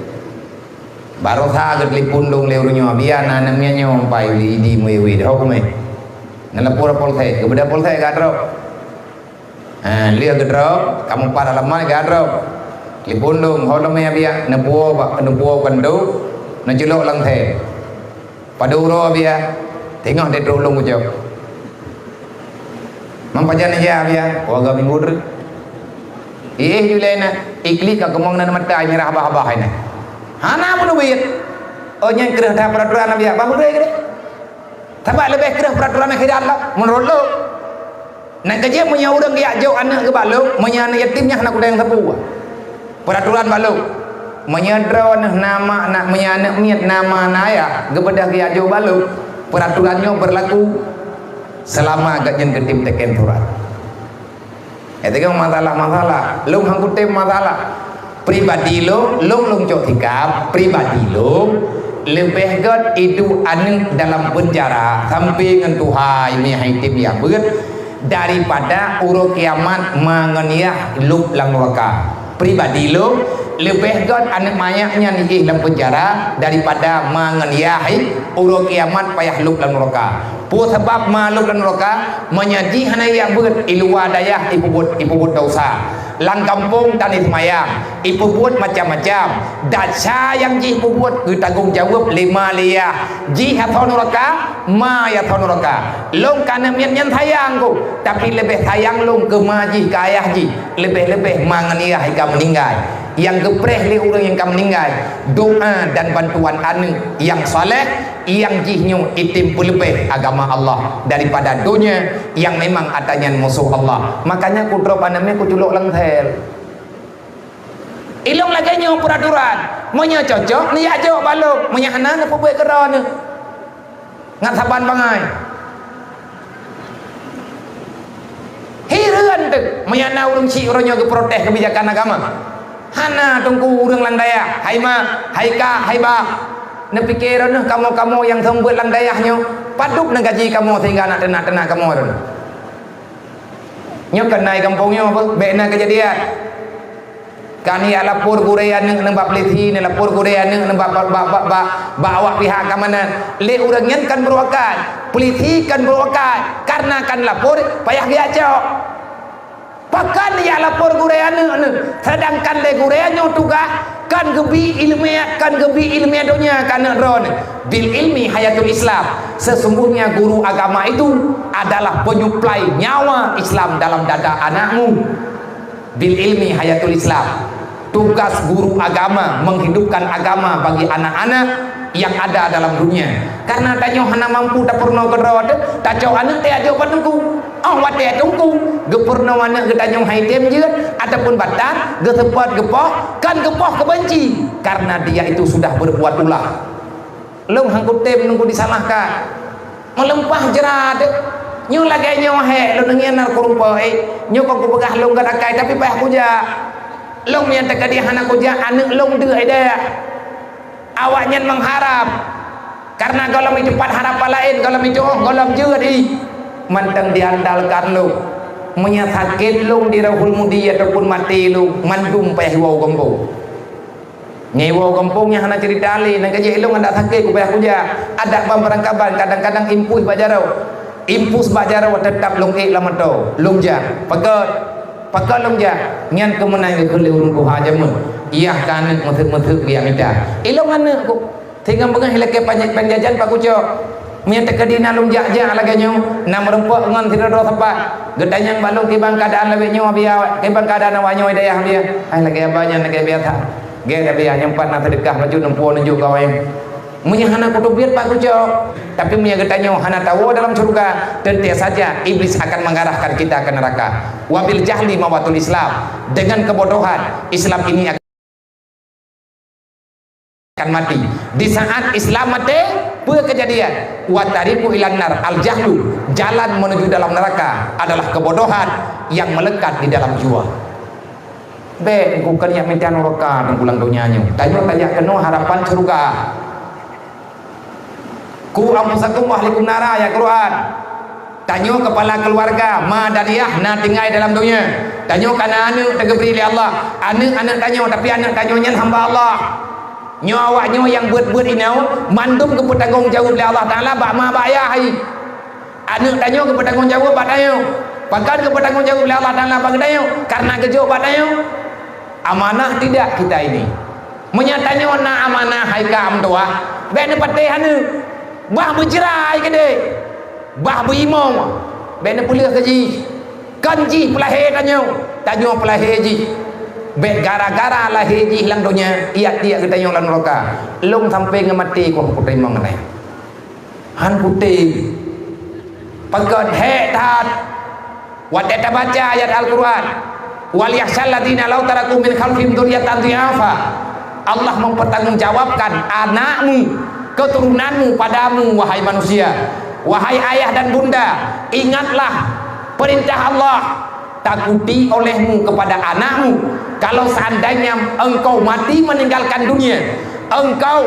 Barosa geutelepon lôn lé ureuëng nyoe, biya na neumien nyoe pai Idi meuwét-wét, ho kumé. Neulapor polsek, geubeudôh polsek ka trok. Ha, lheueh geudrob, kamoe pat alamat geudrob. Telepon lôn, ho lôn meubiak, neupuwoe bak, neupuwoe keuneuk, neuculok lam thèe. Padub uroe biak, teungoh teutrok lôn kucok. Mang pajan ija biak, warga minggu treuk. Iéh ju lé na, iklik ka keumong nan mata mirah bah-bah na. Hana peuneubit. Oh, nyan kreueh that peuraturan biak, bah beutôi keu. Sabab leubeh kreueh peuraturan akhirat lah, meunurot lôn. Nyan keuh jeuet meunyoe ureueng geujak jok aneuk geuh bak lôn, meunyoe aneuk yatim nyan hana kuda nyang sapeue. Peuraturan bak lôn. Meunyoe droeneuh na mak, na, meunyoe aneuk miet na ma na ayah, geubeudôh geujak jok bak lôn, peuraturan nyoe beurlaku seulama gobnyan geutem teuken surat. Nyang teungoh masalah-masalah, lôn han kutem masalah. Pribadi lôn, lôn, lôn cok sikap, pribadi lôn, leubeh gét iduek aneuk dalam peunjara sampoe ngon tuha, meuhai tem jak beuet, daripada uroe kiamat ma ngon yah lôb lam nuraka. Pribadi lôn, leubeh gét aneuk manyak nyan jiéh lam peunjara daripada ma ngon yah uroe kiamat payah lôb lam nuraka. Peue sabab ma lôb lam nuraka? Meunyoe jih hana jak beuet, i luwa dayah jipeubuet, jipeubuet desya. Lam gampông tan jiseumayang, jipeubuet macam-macam. Desya nyang jih peubuet geutanggong jaweueb lé ma lé yah. Jih asoe nuraka, ma asoe nuraka. Lôn keu aneuk miet nyan sayang ku, tapi leubeh sayang lôn keu ma jih, keu ayah jih. Leubeh-leubeh ma ngon yah ka meuninggai. Nyang geupreh lé ureueng nyang ka meuninggai, doa dan bantuan aneuk nyang saleh, nyang jih nyoe item peuleubeh agama Allah daripada donya nyang memang atra nyan musoh Allah. Makanya kudrob aneuk miet kuculok lam sel. Ilong lagèe nyoe peuraturan, meunyoe cocok, neujak jok bak lôn, meunyoe hana, neupeubuet keudroe neuh. Ngat saban bangai. Hireuen teuk meunyoe na ureueng syiek uroe nyoe geuprotes keubijakan agama. Hana teungku ureueng lam dayah, hai mak, hai kak, hai bah. Neupike droeneuh kamoe-kamoe nyang seumeubeuet lam dayah nyoe, padub neugaji kamoe sehingga na teunak-teunak kamoe droeneuh. Nyoe keuh na i gampông nyoe beuh, bèk na keujadian. Kan jak lapor gurèe aneuk neuh bak polisi, neulapor gurèe aneuk neuh bak, bak, bak awak pihak keamanan. Lé ureueng nyan kan beuruakai. Polisi kan beuruakai. Karena kan lapor, payah geujak cok. Pakon jak lapor gurèe aneuk neuh, sedangkan lé gurèe nyoe tugaih kan geubi ileumèe, kan geubi ileumèe donya keu aneuk droeneuh. Bil ilmi hayatul Islam. Sesungguhnya guru agama itu adalah penyuplai nyawa Islam dalam dada anakmu. Bil ilmi hayatul Islam. Tugas guru agama menghidupkan agama bagi anak-anak yang ada dalam dunia. Karena tanyoe hana mampu tapeurunoe keudroe teuh, tacok aneuk teuh jak jok bak teungku. Óh watèe teungku geupeurunoe aneuk geutanyoe hai tem jeuet ataupun batat, geuseupôt geupoh, kan geupoh keubeunci, karena dia itu sudah berbuat ulah. Lôn han kutem nunggu disalahkan. Meuleumpah jrat. Nyoe lagèe nyoe hék lôn ngieng na kurumpok, eh, nyoe kon kupeugah lôn gét akai, tapi payah kujak. Lôn nyang teukeudi hana kujak, aneuk lôn deuh ideh. Awaknyan mengharap. Karena gohlom itu pat harapan laén, gohlom itu, oh, gohlom jeuet, ih. Mantong diandalkan lôn. Meunyoe sakét lôn di Rohul Mudi ataupun maté lôn, mandum payah iwoe gampông. Nyoe iwoe gampông nyang hana cerita lé, nyan keuh jih ilong adak sakét, kupayah kujak. Adak ban barangkaban, kadang-kadang impus bak jaroe. Impus bak jaroe teutap lôn ék lam moto. Lôn jak. Pakon? Pakon lôn jak? Nyan keuh meunan geukheun lé ureueng tuha jameun. Yah ka aneuk meuseuet-meuseuet geujak mita. Ilong aneuk ku. Singoh beungoh ilakèe panyét péng jajan pak kucok. Meunyoe teukeudi na lôn jak-jak lagèe nyoe, na meurumpok ngon sidroe-droe sapat. Geutanyong bak lôn kiban keuadaan lawét nyoe, Abiya, kiban keuadaan awak nyoe di dayah, Abiya. Hai, lagèe haba nyan, lagèe biasa. Gét, Abiya, nyoe pat na seudeukah bacut neupue neujok keu awai. Meunyoe hana kuteubiet, pat kucok. Tapi meunyoe geutanyoe hana tawoe dalam syeuruga, teuntèe saja Iblis akan mengarahkan kita ke neraka. Wabil jahli mawatul Islam. Dengan kebodohan, Islam ini akan akan mati. Di saat Islam maté, peue keujadian? Wa tariqu ilan nar, al-jahlu, jalan menuju dalam neraka adalah kebodohan yang melekat di dalam jiwa. Bèk, bukan nyang minta neraka dan pulang dunia nyoe. Tanyoe tajak keunoe harapan syeuruga. Ku anfusakum wa ahlikum nara, ya Quran. Tanyoe kepala keluarga, ma dan yah na tinggai dalam dunia. Tanyoe ka na aneuk teugeubri lé Allah. Aneuk-aneuk tanyoe, tapi aneuk tanyoe nyan hamba Allah. Nyoe awak nyoe nyang beuet-beuet inoe, mandum geupeutanggong jaweueb lé Allah Taala bak ma bak yah hai. Aneuk tanyoe geupeutanggong jaweueb bak tanyoe. Pakon geupeutanggong jaweueb lé Allah Taala bak geutanyoe? Karena geujok bak tanyoe. Amanah tidak kita ini. Meunyoe tanyoe na amanah hai ka meutuah, bèk neupatéh aneuk. Bah beucerai keudéh. Bah beuimong. Bèk neupeuleueh keu jih. Kon jih peulahé tanyoe, tanyoe peulahé jih. Bèk gara-gara lahé jih lam donya, iat-iat geutanyoe lam nuraka. Lôn sampai ngon maté ku han kuteurimong nyan. Han kutem. Pakon hék that. Watèe tabaca ayat Al-Quran, "Wal yakhsyal ladzina law taraku min khalfihim dzurriyyatan dhi'afa." Allah mempertanggungjawabkan anakmu, keturunanmu padamu, wahai manusia. Wahai ayah dan bunda, ingatlah perintah Allah, "Takuti olehmu kepada anakmu. Kalau seandainya engkau mati meninggalkan dunia, engkau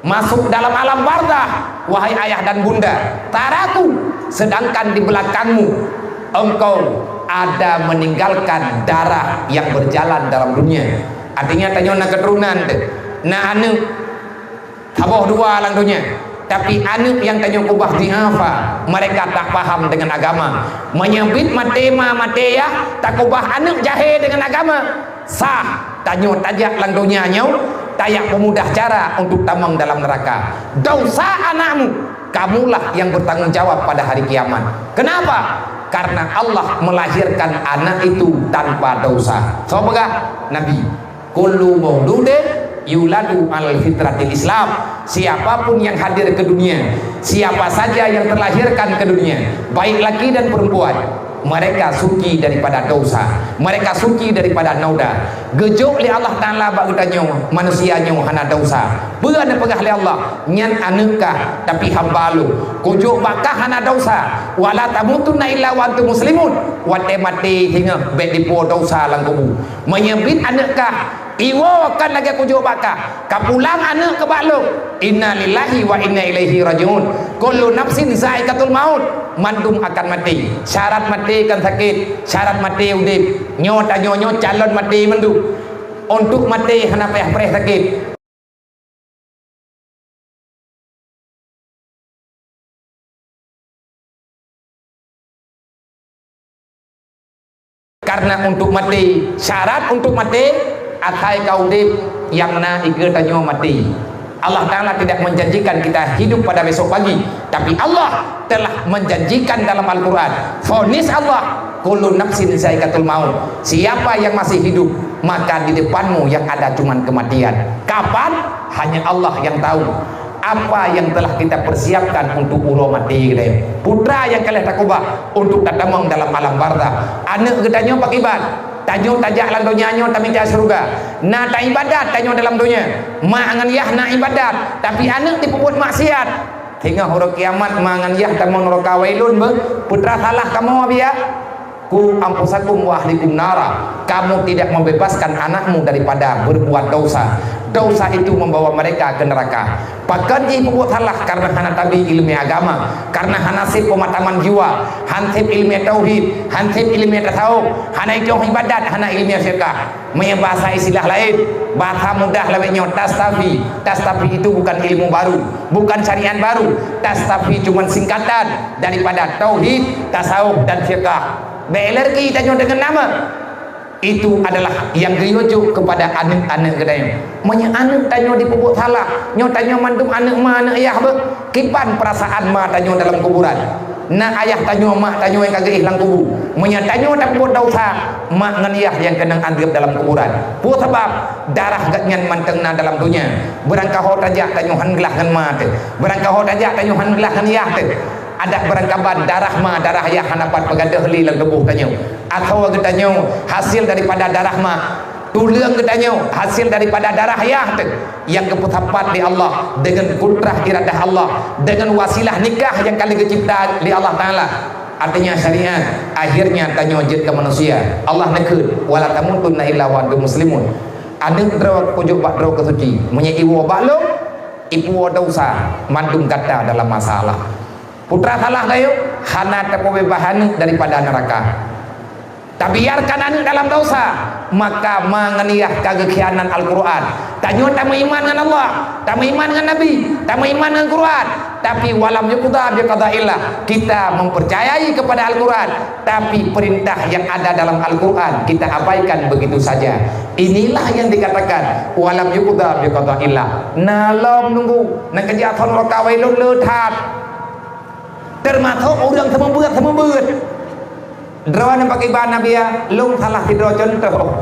masuk dalam alam barzakh, wahai ayah dan bunda, taraku, sedangkan di belakangmu engkau ada meninggalkan darah yang berjalan dalam dunia." Artinya, tanyoe na keuturonan teuh, na aneuk, saboh dua lam donya, tapi aneuk nyang tanyoe keubah dhi'afa, mereka tak paham dengan agama. Meunyoe bit maté ma maté yah, takeubah aneuk jahé dengan agama. Sah, tanyoe tajak lam donya nyoe, tajak peumudah cara untuk tamong dalam neuraka. Dosa anakmu, kamulah yang bertanggung jawab pada hari kiamat. Kenapa? Karena Allah melahirkan anak itu tanpa dosa. Soe peugah? Nabi. "Kullu mauludin yuladu alal fitratil Islam." Siapapun yang hadir ke dunia, siapa saja yang terlahirkan ke dunia, baik laki dan perempuan, mereka suci daripada dosa, mereka suci daripada noda. Geujok lé Allah Taala bak geutanyoe, manusia nyoe hana dosa. Peue neupeugah lé Allah? Nyan aneuk kah, tapi hamba lôn. Kujok bak kah hana dosa. "Wala tamutunna illa wa antum muslimun." Watèe maté singoh bèk dipuwoe dosa lam kubu. Meunyoe bit aneuk kah, iwoe kon lagèe kujok bak kah. Kapulang aneuk keu bak lôn. Inna lillahi wa inna ilaihi raji'un. Kullu nafsin zaikatul maut. Mandum akan maté. Syarat maté kon sakét, syarat maté udép. Nyoe tanyoe nyoe calon maté mandum. Untuk maté hana payah preh sakét. Karena untuk maté, syarat untuk maté, asai ka udép nyang na ikeue tanyoe maté. Allah Taala tidak menjanjikan kita hidup pada besok pagi, tapi Allah telah menjanjikan dalam Al-Quran, vonis Allah, "Kullu nafsin zaikatul maut." Siapa yang masih hidup, maka di depanmu yang ada cuman kematian. Kapan? Hanya Allah yang tahu. Apa yang telah kita persiapkan untuk uroe maté geutanyoe? Peue nyang ka lheueh takeubah untuk tatamong dalam alam barzakh? Aneuk geutanyoe pakiban? Tanyoe tajak lam donya nyoe tamita syeuruga. Na taibadat tanyoe dalam donya. Mak ngon yah na ibadat, tapi aneuk jipeubuet maksiat. Singoh uroe kiamat mak ngon yah tamong nuraka, wailun beuh. Peue salah kamoe, biak? "Qu anfusakum wa ahlikum nara." Kamu tidak membebaskan anakmu daripada berbuat dosa. Dosa itu membawa mereka ke neraka. Pakon jih peubuet salah? Karena hana tabi ileumèe agama, karena hana sép peumataman jiwa, han sép ileumèe tauhid, han sép ileumèe tasawuf, hana itong ibadat, hana ileumèe fiqah. Meunyoe bahasa istilah laén, bahasa mudah lawét nyoe, tastafi. Tastafi itu bukan ilmu baru, bukan syariat baru. Tastafi cuma singkatan daripada tauhid, tasawuf, dan fiqah. Bèk alergi tanyoe deungon nama. Itu adalah nyang geuyue jok kepada aneuk-aneuk geutanyoe. Meunyoe aneuk tanyoe jipeubuet salah, nyoe tanyoe mandum aneuk ma aneuk yah beuh. Kiban peurasaan ma tanyoe dalam kuburan? Na ayah tanyoe, mak tanyoe nyang ka geuéh lam kubu. Meunyoe tanyoe tapeubuet desya, mak ngon yah nyang keunong azeueb dalam kuburan. Peue sabab? Darah geuhnyan mantong na dalam donya. Beurangkaho tajak tanyoe han glah ngon ma teuh. Beurangkaho tajak tanyoe han glah ngon yah teuh. Adak beurangkaban darah ma, darah yah hana pat peugadôh lé lam tuboh tanyoe. Asoe geutanyoe hasil daripada darah ma. Tuleueng geutanyoe hasil daripada darah yah teuh nyang geupeusapat lé Allah deungon kudrah iradah Allah, deungon wasilah nikah nyang ka lheueh geucipta lé Allah Taala. Artinya syariat, akhirnya tanyoe jeuet keu manusia. Allah neukheun, "Wala tamutunna illa wa antum muslimun." Aneuk droe kujok bak droe keu suci. Meunyoe iwoe bak lôn, ipuwoe desya, mandum gata dalam masalah. Peue salah tanyoe, hana tapeubeubaih aneuk daripada neuraka. Tabiarkan aneuk dalam desya, maka ma ngon yah ka geukhianat Al-Quran. Tanyoe tameuiman ngon Allah, tameuiman ngon Nabi, tameuiman ngon Quran. Tapi walam yuqda biqadaillah, kita mempercayai kepada Al-Quran, tapi perintah yang ada dalam Al-Quran kita abaikan begitu saja. Inilah yang dikatakan walam yuqda biqadaillah. Na lom nunggu, na keujak thon roka wailun le that. Termasuk ureuëng seumeubeuet-seumeubeuet. Droeneuh pakriban Nabi ya, lôn salah sidroe cuntoh.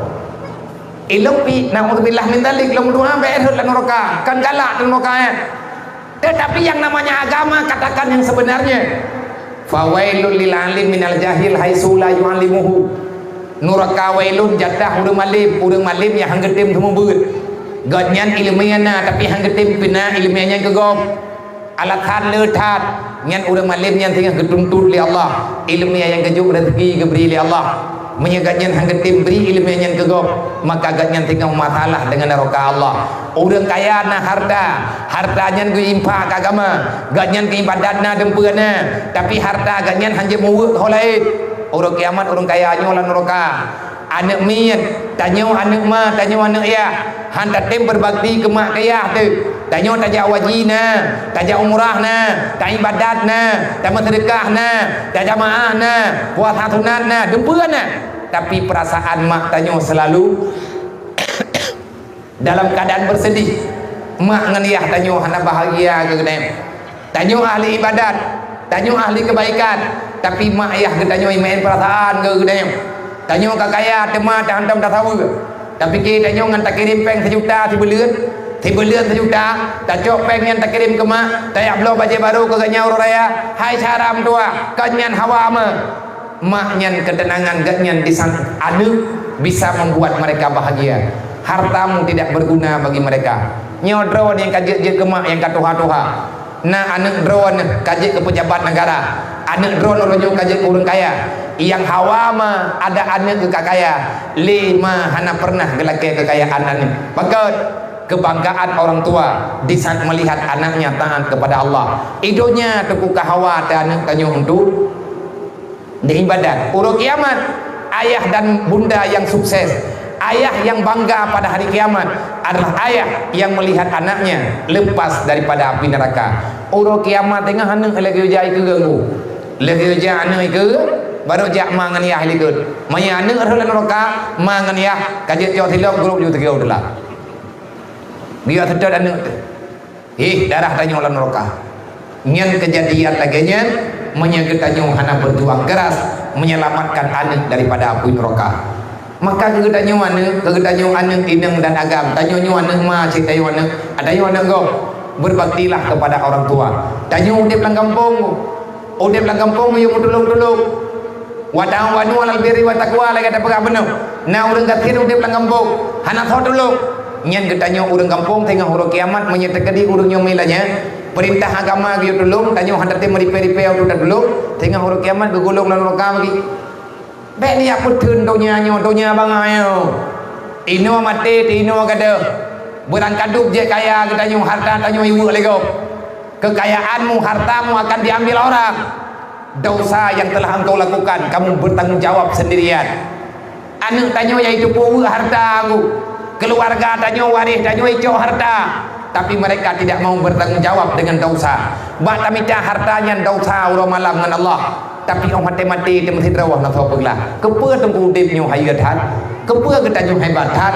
Ilôn pi, naudzubillah min dzalik, lôn dua bèk rhot lam nuraka, kan galak lam nuraka, ya. Tetapi yang namanya agama, katakan yang sebenarnya. Fawailul lil alim minal jahil haitsu la yu'allimuhu. Nuraka wailun jatah ureuëng malém, ureuëng malém nyang hana geutem seumeubeuet. Gobnyan ileumèe na, tapi hana geutem peuna ileumèe nyan keu gob. Alasan le that, nyan ureuëng malém nyan singoh geutuntot lé Allah, ileumèe nyang geujok reuzeki geubri lé Allah. Meunyoe gobnyan hana geutem bri ileumèe nyan keu gob, maka gobnyan singoh masalah deungon nuraka Allah. Ureuëng kaya na harta, harta nyan geuinfak keu agama, gobnyan keu ibadat na, dumpeue na, tapi harta gobnyan hana jeuet meuweuek ho laén. Uroe kiamat ureuëng kaya nyoe lam nuraka. Aneuëk miet, tanyoe aneuëk ma, tanyoe aneuëk yah, hana tatem beubakti keu mak keu yah teuh. Tanyoe tajak haji na, tajak umrah na, taibadat na, tameuseudeukah na, tajamaah na, puasa sunat na, dumpeue na. Tapi perasaan mak tanyoe selalu dalam keadaan bersedih. Mak ngon yah tanyoe hana bahagia keu geutanyoe. Tanyoe ahli ibadat, tanyoe ahli kebaikan, tapi mak yah geutanyoe meu'en perasaan keu geutanyoe. Tanyoe ka kaya teuma tahantom tasaweue. Tapike tanyoe ngon takirém péng sijuta sibuleuen, sibuleuen sijuta, tacok péng nyan takirém keu mak, tajak bloe bajée barô keu gobnyan uroe raya, hai cara meutuah, kon nyan hawa ma. Mak nyan keuteunangan gobnyan di sang aneuëk bisa membuat mereka bahagia. Hartamu tidak berguna bagi mereka. Nyoe droe nyang ka jeuet-jeuet keu mak nyang ka tuha-tuha. Na aneuëk droeneuh ka jeuet keu pejabat negara. Aneuëk droeneuh uroe nyoe ka jeuet keu ureuëng kaya. Nyang hawa ma ada aneuëk geuh ka kaya, lé ma hana pernah geulakée kekayaan aneuëk. Pakon? Kebanggaan orang tua di saat melihat anaknya taat kepada Allah. Idonya teupeu ka hawa teu aneuëk tanyoe untuk diibadat. Uroe kiamat, ayah dan bunda yang sukses, ayah yang bangga pada hari kiamat adalah ayah yang melihat anaknya lepas daripada api neraka. Uroe kiamat teungoh aneuëk lagée uja ikeue ganggu. Lagée uja aneuëk ikeue, baru jak ma ngon yah likot. Meunyoe aneuëk rhot lam nuraka, ma ngon yah ka jeuet cok silop grup ju teugeue teulah. Biar seutôt aneuëk teuh. Hih, darah tanyoe lam nuraka. Nyan keujadian lagée nyan, meunyoe geutanyoe hana berjuang keras menyelamatkan aneuëk daripada apui nuraka. Maka keu geutanyoe aneuëk, keu geutanyoe aneuëk inong dan agam, tanyoe nyoe aneuëk ma cit tanyoe aneuëk, tanyoe aneuëk gob, berbaktilah kepada orang tua. Tanyoe udeb lam gampông, udeb lam gampông yue meutulông-tulông. Wa ta'awanu 'alal birri wat taqwa, lagée tapeugah bunoe. Na ureuëng gasien udeb lam gampông, hana soe tulông. Nyan geutanyoe ureuëng gampông teungoh uroe kiamat meunyoe teukeudi ureuëng nyoe meuilah nyan, peurintah agama geuyue tulông, tanyoe hana tem meuripée-ripée untuk tatulông, teungoh uroe kiamat geugulong lam nuraka bagi. Bék neujak peutheun donya nyoe, donya bangai nyoe. Inoe maté, teuinoe gadôh. Beurangkadub jeuet kaya geutanyoe, harta tanyoe iweuek lé gob. Kekayaanmu, hartamu akan diambil orang. Dosa yang telah engkau lakukan, kamu bertanggung jawab sendirian. Aneuëk tanyoe yaitu peuweuek harta nggu. Keluarga tanyoe, waréh tanyoe icok harta, tapi mereka tidak mau bertanggung jawab dengan dosa. Bak tamita harta nyan dosa uroe malam ngon Allah. Tapi óh maté-maté teumeusidroe na soe peuglah, "Keupeue teungku udeb nyoe hayeue that? Keupeue geutanyoe hebat that?"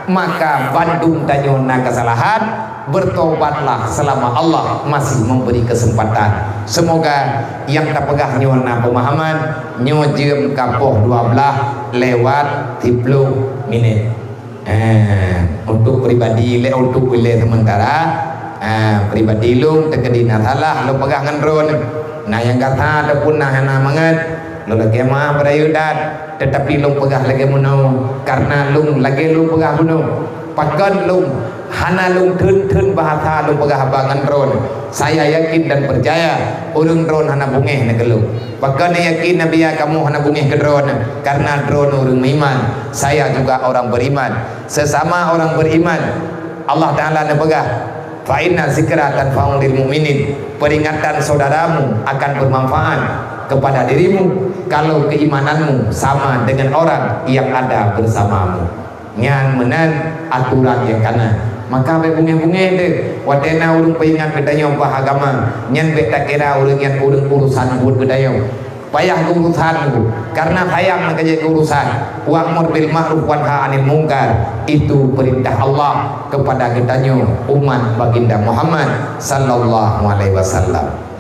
Maka bandum tanyoe na keusalahan, bertobatlah selama Allah masih memberi kesempatan. Semoga nyang tapeugah nyoe na peumahaman. Nyoe jeuem ka poh dua blaih lewat siplôh minét. Eh, untuk pribadi lé, untuk ulée sementara, eh, pribadi lôn teukeudi na salah lôn peugah ngon droeneuh. Na nyang gata ataupun na hana mangat, lôn lakée meu'ah beurayeuk that, tetapi lôn peugah lagée meunoe karena lôn lagée lôn peugah bunoe. Pakon lôn hana lôn theun-theun bahasa lôn peugah haba ngon droeneuh. Saya yakin dan percaya ureuëng droeneuh hana beungéh na keu lôn. Pakon yakin Nabi ya kamoe hana beungéh keu droeneuh, karena droeneuh ureuëng meuiman. Saya juga orang beriman. Sesama orang beriman, Allah Ta'ala neupeugah, "Fa inna zikra tanfa'u lil mu'minin." Peringatan saudaramu akan bermanfaat kepada dirimu kalau keimananmu sama dengan orang yang ada bersamamu. Nyan meunan aturan nyang kana. Maka bék beungéh-beungéh teuh, watée na ureuëng peuingat geutanyoe bah agama, nyan bék takira ureuëng nyan ureuëng urusan buet geutanyoe. Payah geuurusan, karena sayang na kajak geuurusan. Wa'mur bil ma'ruf wanha 'anil munkar, itu perintah Allah kepada geutanyoe umat Baginda Muhammad sallallahu alaihi wasallam.